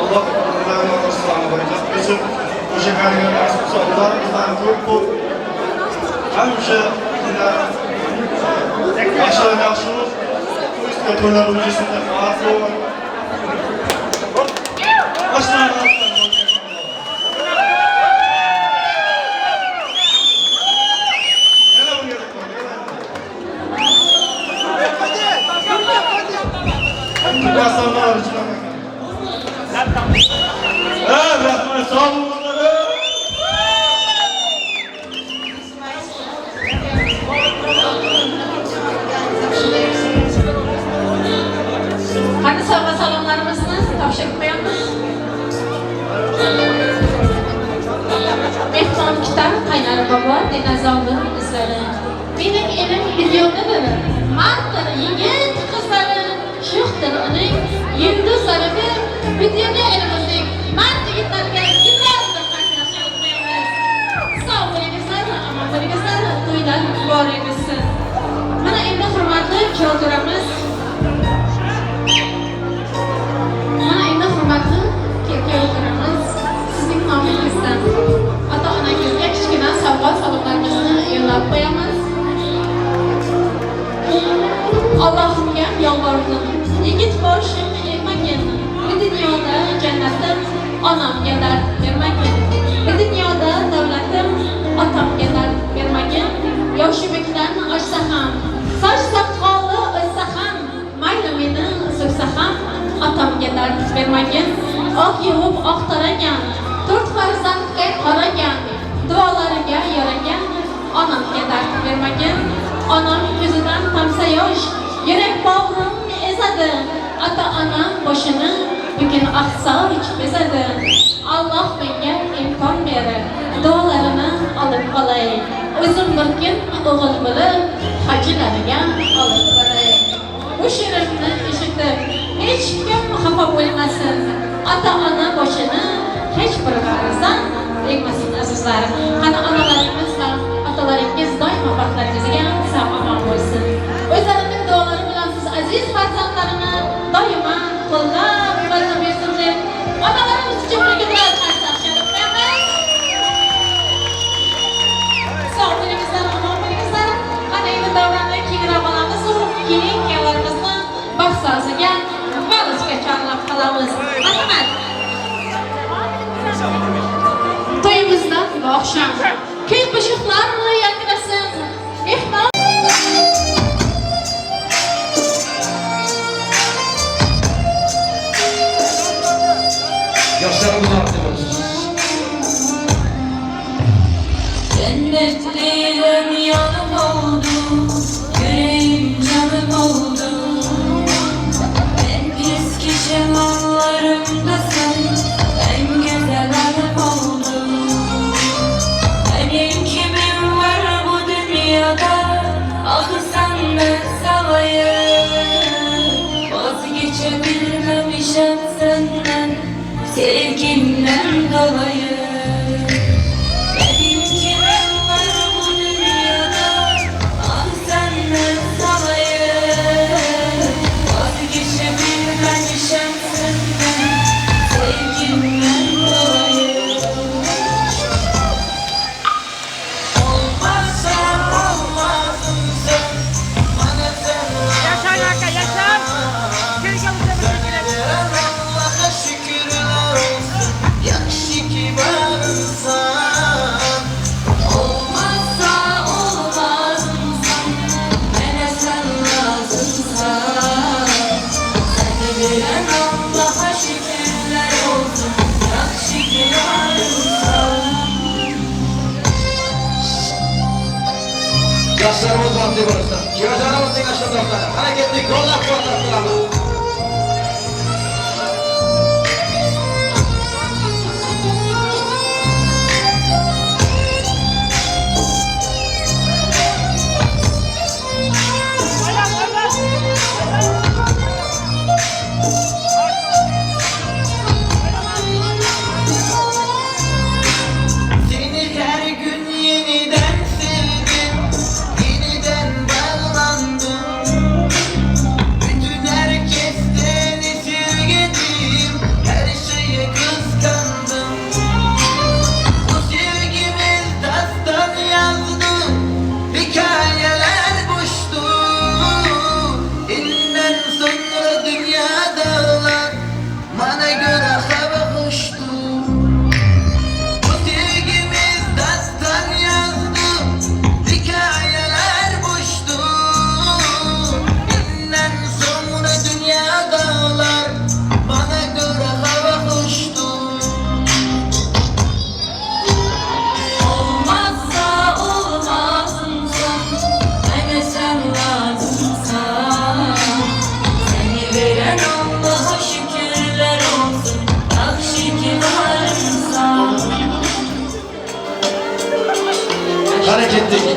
Allah bizlarni bereket bersin. O'sha qarigan nasib qilsa, ular bizlarni ko'p ko'p hamisha yaxshilar yaxshimiz, to'ylar o'jasida baxtli bo'ling. Qani sovg'a salomlarimizni topshirib qo'yamiz. Mehmon kutar qaynar bobo dinozavr izlari. Mening elim videodadir, marddir yigit qizlari, sho'xdir uning yulduzlari deb videoda elimizning mard yigitlariga gullar bir qarshi qo'yamiz. Sog' bo'lingizlar, omon bo'lingizlar, to'ylar muborak bo'lsin. Mana endi hurmatli kuyovjo'ramiz. Mana endi hurmatli kuyovjo'ramiz, sizning nomingizdan ota-onangizga kichkina sovg'a salomlarimizni yo'llab qo'yamiz. Allohimga yolvordim, yigit boshim egmagin, bu dunyoda jannatim onamga dard bermagin, bu dunyoda davlatim otamga dard bermagin, yoshi bukdan oshsa ham, soch soqoli o'ssa ham, mayli meni so'ksa ham otamga dard bermagin, oq yuvib oq taragan, to'rt farzandga qaragan, duolariga yaragan onamga dard bermagin, onam ko'zidan tomsa yosh, yurak bag'rim ezadi, ota-onam boshini bugun oq soch bezadi. Alloh menga imkon berib, duolarini olib qolay, o'zim bir kun o'g'il bo'lib hojilariga olib boray. Bu she'rimni eshitib hech kim xafa bo'lmasin, ota-ona boshini hech bir g'arazdan egmasin azizlar. Qani onalarimiz va otalaringiz doimo baxtlaringizga sog' omon bo'lsin. O'zlarining duolari bilan siz aziz farzandlarini doimo qo'llab-quvvatlab yursin deb onalarimiz uchun birga qarsak chalib qo'yamiz. Sog' bo'lingizlar, omon bo'lingizlar. Qani endi davrani kengroq olamiz, keyin kuyovlarimizni baxt soziga valsga chorlab qolamiz. Marhamat. To'yimizdan bu oqshom kuy qo'shiqlar yangrasin, mehmon Yoshlarimiz baxtli bo'lsin. Cennetlerim yanım oldu, yüreğim canım oldu. En pis geçen anlarımda sen en güzel anım oldun. Benim kimim var bu dünyada, ah senden salayım. Vazgeçebilmemişim senden, sevgimden dolayı. Benim kimim var bu dünyada, ah senden salayım. Vazgeçebilmemişim senden, sevgimden dolayı. Olmazsa olmazımsın, bana sen Yaşa aka, yaşa. Veren Allah'a şükürler olsun, yaxşı ki varsan. Olmazsa olmazımsan, bana sen lazımsan. Seni veren Allah'a şükürler olsun, yaxşı ki varımsan. Yoshlarimiz baxtli bo'lsin. Kuyovjo'ramizning ashulalar, harakatli qo'llab-quvvatlab qolamiz. Seni her gün yeniden sevdim, yeniden bağlandım. Bütün herkes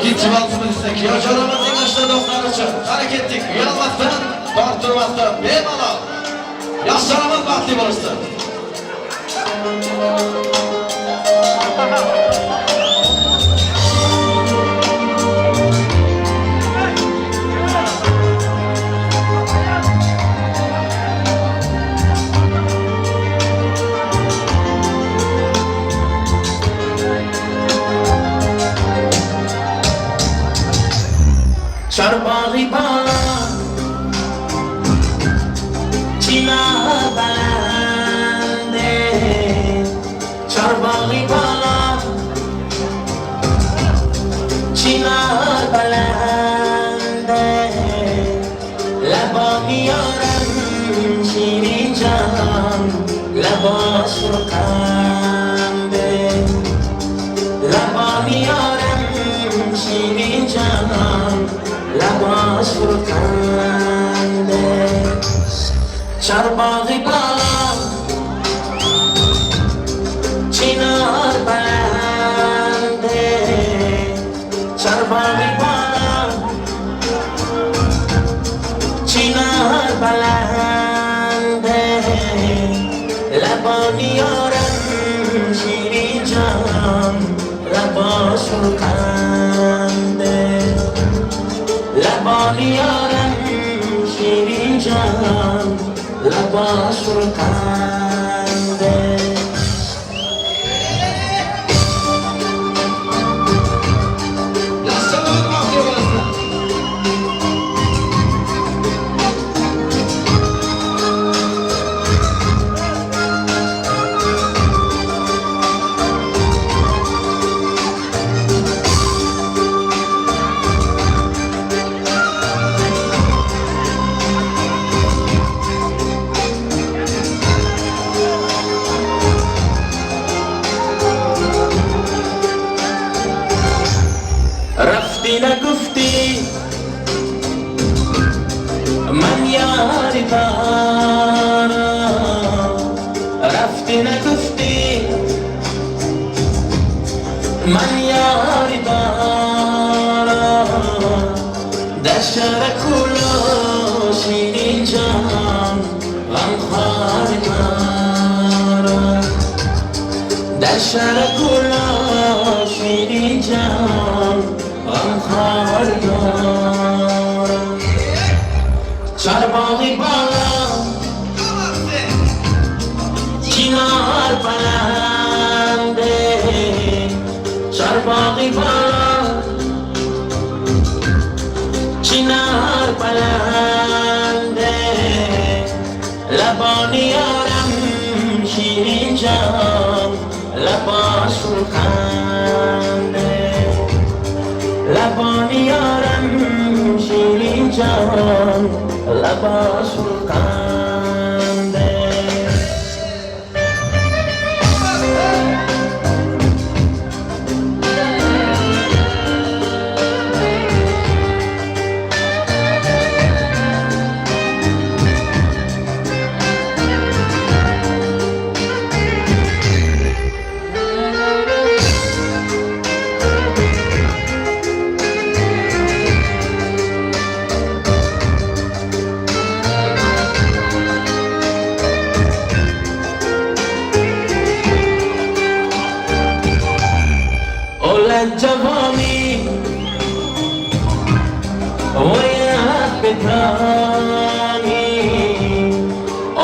Ikkinchi valsimiz esa kuyovjo'ramizning ashula do'stlari uchun. Qani ketdik, uyalmasdan, tortinmasdan, bemalol. Yoshlarimiz baxtli bo'lsin. Charbog'i balo, chinor balande. Charbog'i balo, chinor balande. Laboni yorim shirin jon, labos furqande. Laboni yorim shirin jon, labos furqande. Charbog'i balo, chinor balande. Charbog'i balo, chinor balande. Laboni yorim shirin jon, labos furqande. Laboni yorim shirin jon, labos furqande. Yoshlarimiz baxtli bo'lsin. Rafti nagufti man yari dara. Rafti nagufti man yari dara. Dashara kulo shirin jon, g'amxor mara. Dashara kulo shirin jon, g'amxor mara. Charbog'i balo, chinor balande. Charbog'i balo, chinor balande. Laboni yorim shirin jon, labos furqande. Laboni yorim shirin jon, labos furqande. Javoni oya bedani.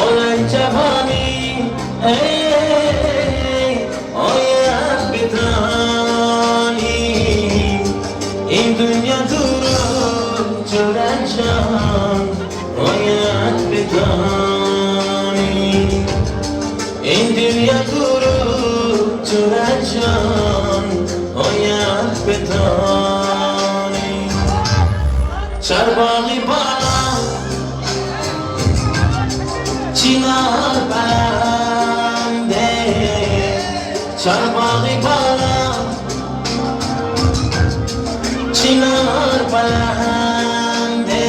Ola javoni oya bedani. In dunya durur jo'rajon, oya bedani. In dunya durur jo'rajon, oya bedani. Charbog'i balo, chinor balande. Charbog'i balo, chinor balande.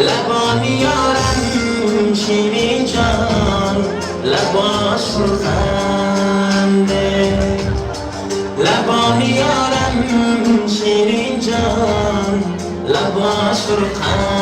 Laboni yorim shirin jon, labos furqande. Laboni yorim Shirin jon lab oshirqande.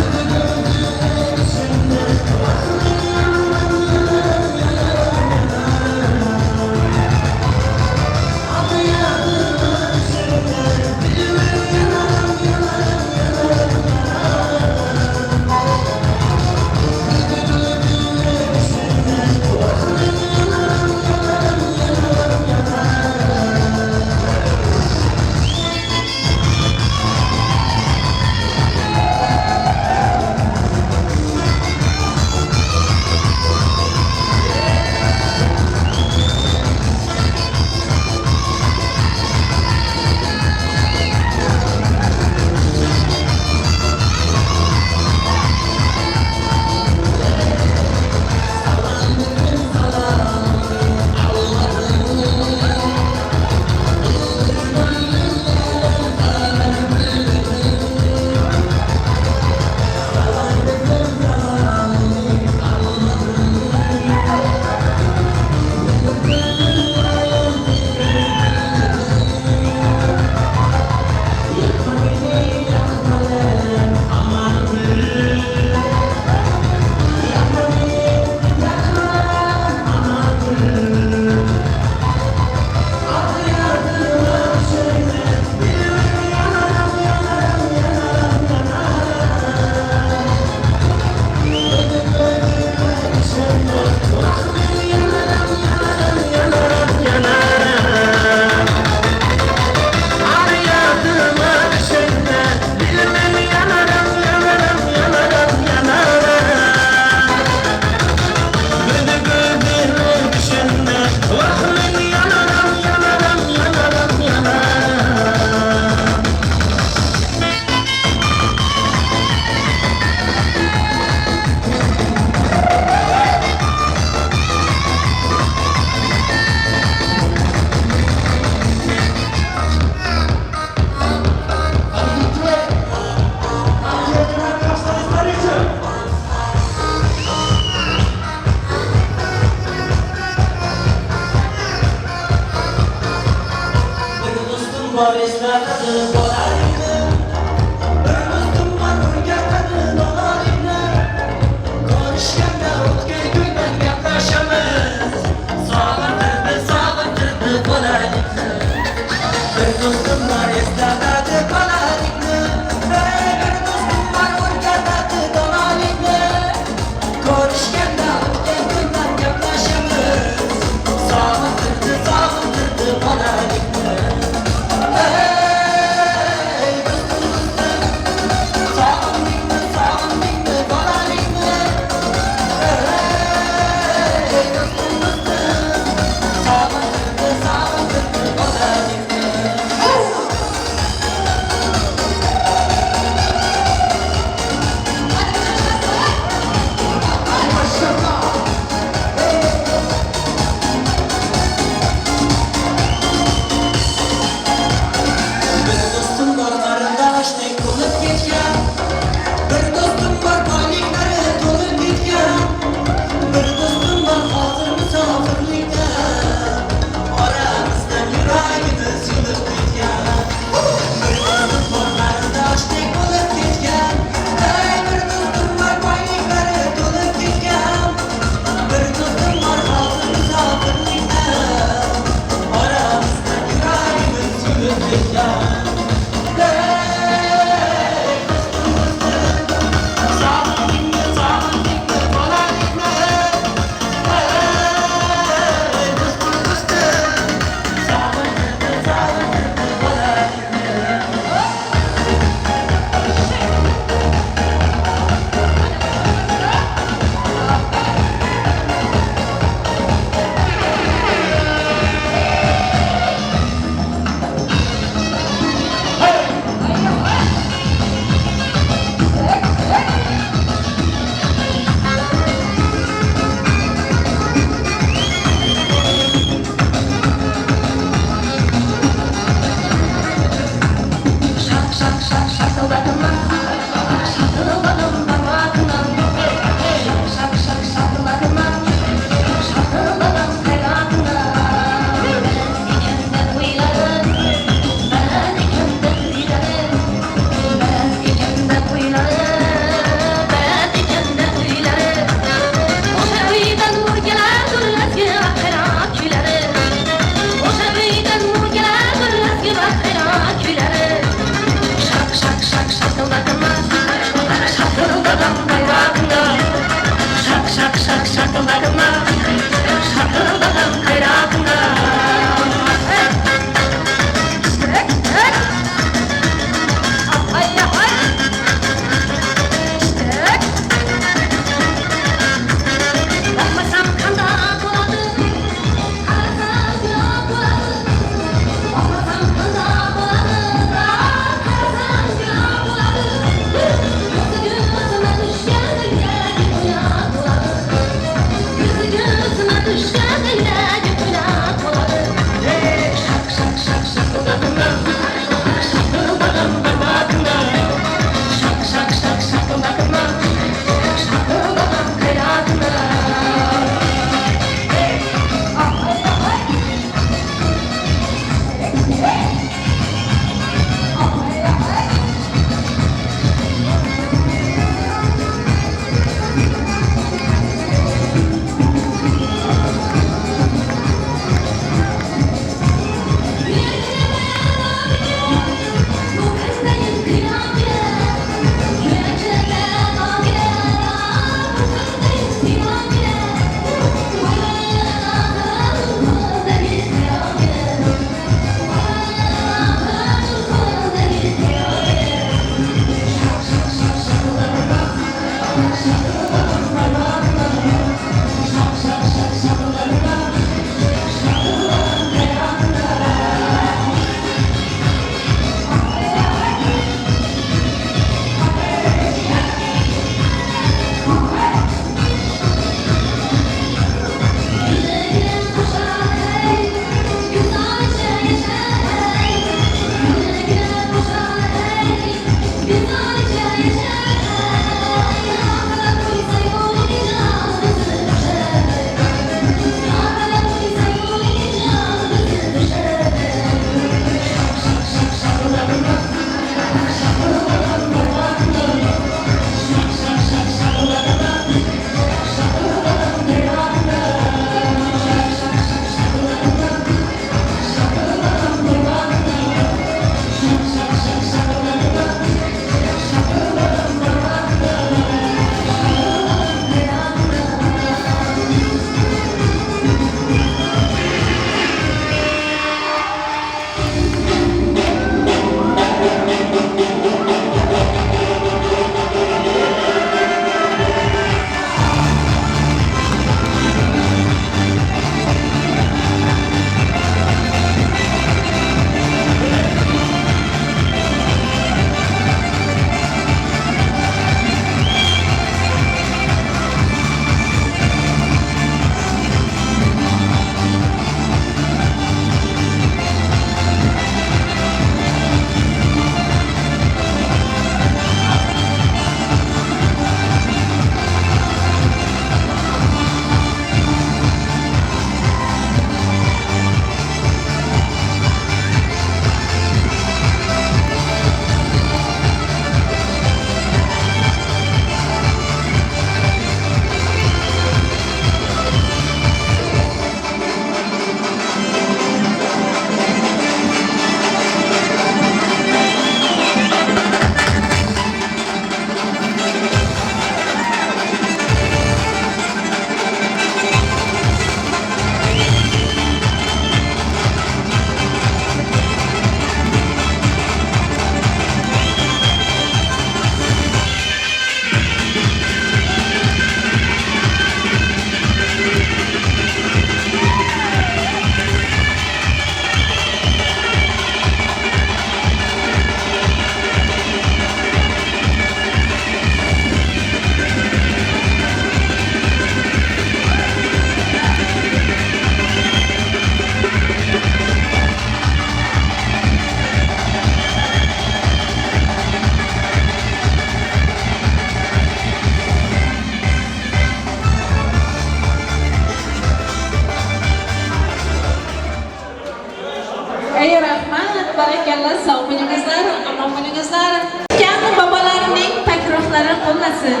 Ey rahmat, barakalla, sog' bo'lingizlar, omon bo'lingizlar. Kan bobolarining pak ruhlari qo'llasin.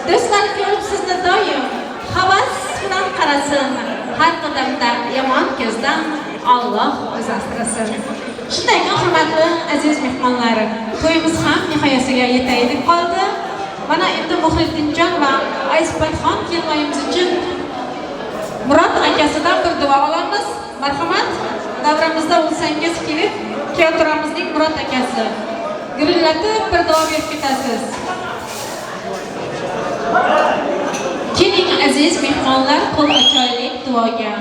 Do'stlar ko'rib sizni doim havas bilan qarasin. Har qadamda yomon ko'zdan Alloh o'zi asrasin. Shunday ekan, hurmatli aziz mehmonlar, to'yimiz ham nihoyasiga yetaylik qoldi. Mana endi Muhriddinjon va Aysifatxon kelinoyimiz uchun Murod akasidan bir duo olamiz. Marhamat, davramizda bo'lsangiz kelib, kuyovturamizning Murod akasi. Gurillatib bir duo berib ketasiz. Keling aziz mehmonlar, qo'l ochaylik duoga.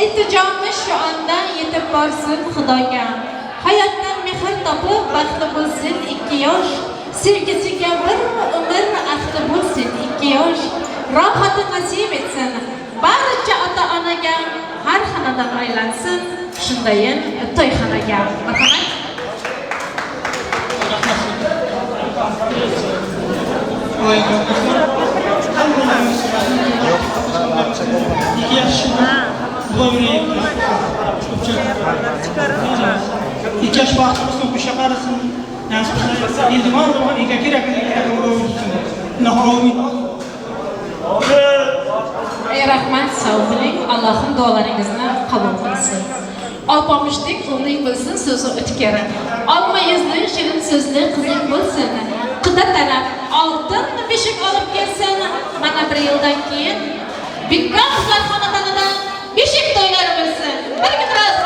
Iltijomiz shu ondan yetib borsin Xudoga. Hayotdan mehr topib baxtli bo'lsin ikki yosh. Sevgisiga bir umr ahli bo'lsin ikki yosh. Rohati nasib etsin barcha ota-onaga, har xonadan aylansin shundayin to'yxonaga. Marhamat. İki yaş baxtli bo'lsin, qo'sha qarasin. Eldimon eka kerak, amin. Ey rahmat, sog' bo'ling. Allohim duolaringizni qabul qilsin. Alpomishdek o'g'ling bo'lsin, so'zi o'tkir. Olma yuzli, shirin so'zli qizing bo'lsin. Quda taraf oltin beshik olib kelsin. Mana bir yildan keyin Bikromovlar xonadonida beshik to'ylari bo'lsin. Bir kun roz.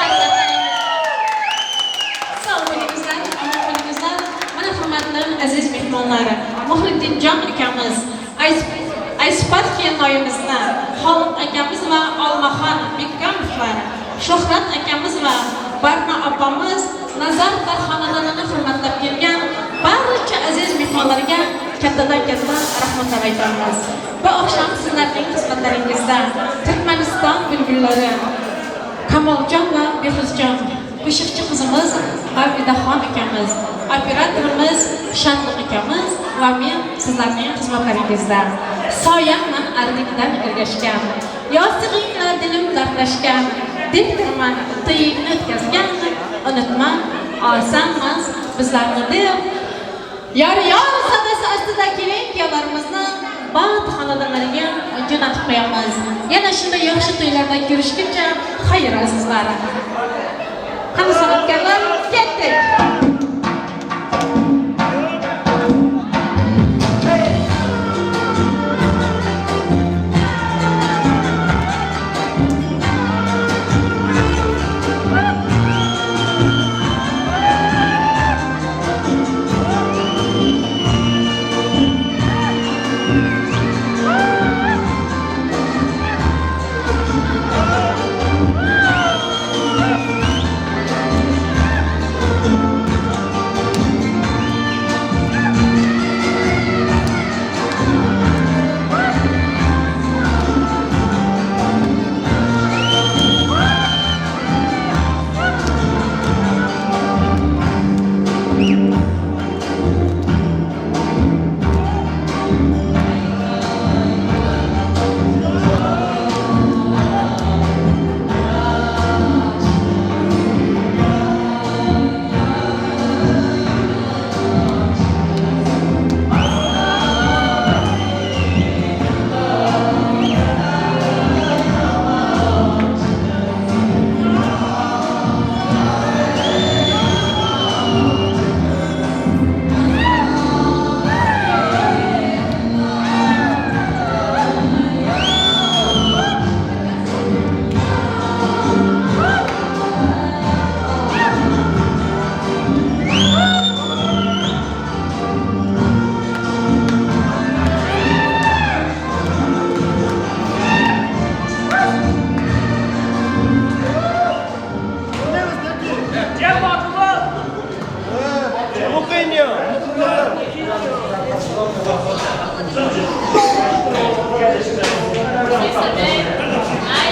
Sog' bo'lingizlar, omon bo'lingizlar. Mana hurmatli aziz mehmonlar, Muhriddinjon ukamiz, Aysifat kelinoyimizni Xoliq akamiz va Olmaxon Bekkamovlar, Shuhrat akamiz va Barno opamiz, Nazarovlar xonadonini hurmatlab kelgan barcha aziz mehmonlarga kattadan katta rahmatlar aytamiz. Bu oqshom sizlarning xizmatlaringizda Turkmaniston bulbullari Kamoljon va Behruzjon, qo'shiqchi qizimiz Abidaxon akamiz, operatorimiz Shanliq akamiz va men sizlarning xizmatlaringizda. Soyamman ardingdan ergashgan, yostig'ingla dilim dardlashgan, debdirman to'yingni o'tkazgan, unutma, osanmas bizlarni deb. Yor yor sadasi ostida kelin kuyovlarimizni baxt xonadonlariga jo'natib qo'yamiz. Yana shunday yaxshi to'ylarda ko'rishguncha xayr, azizlar. Qani san'atkorlar, ketdik.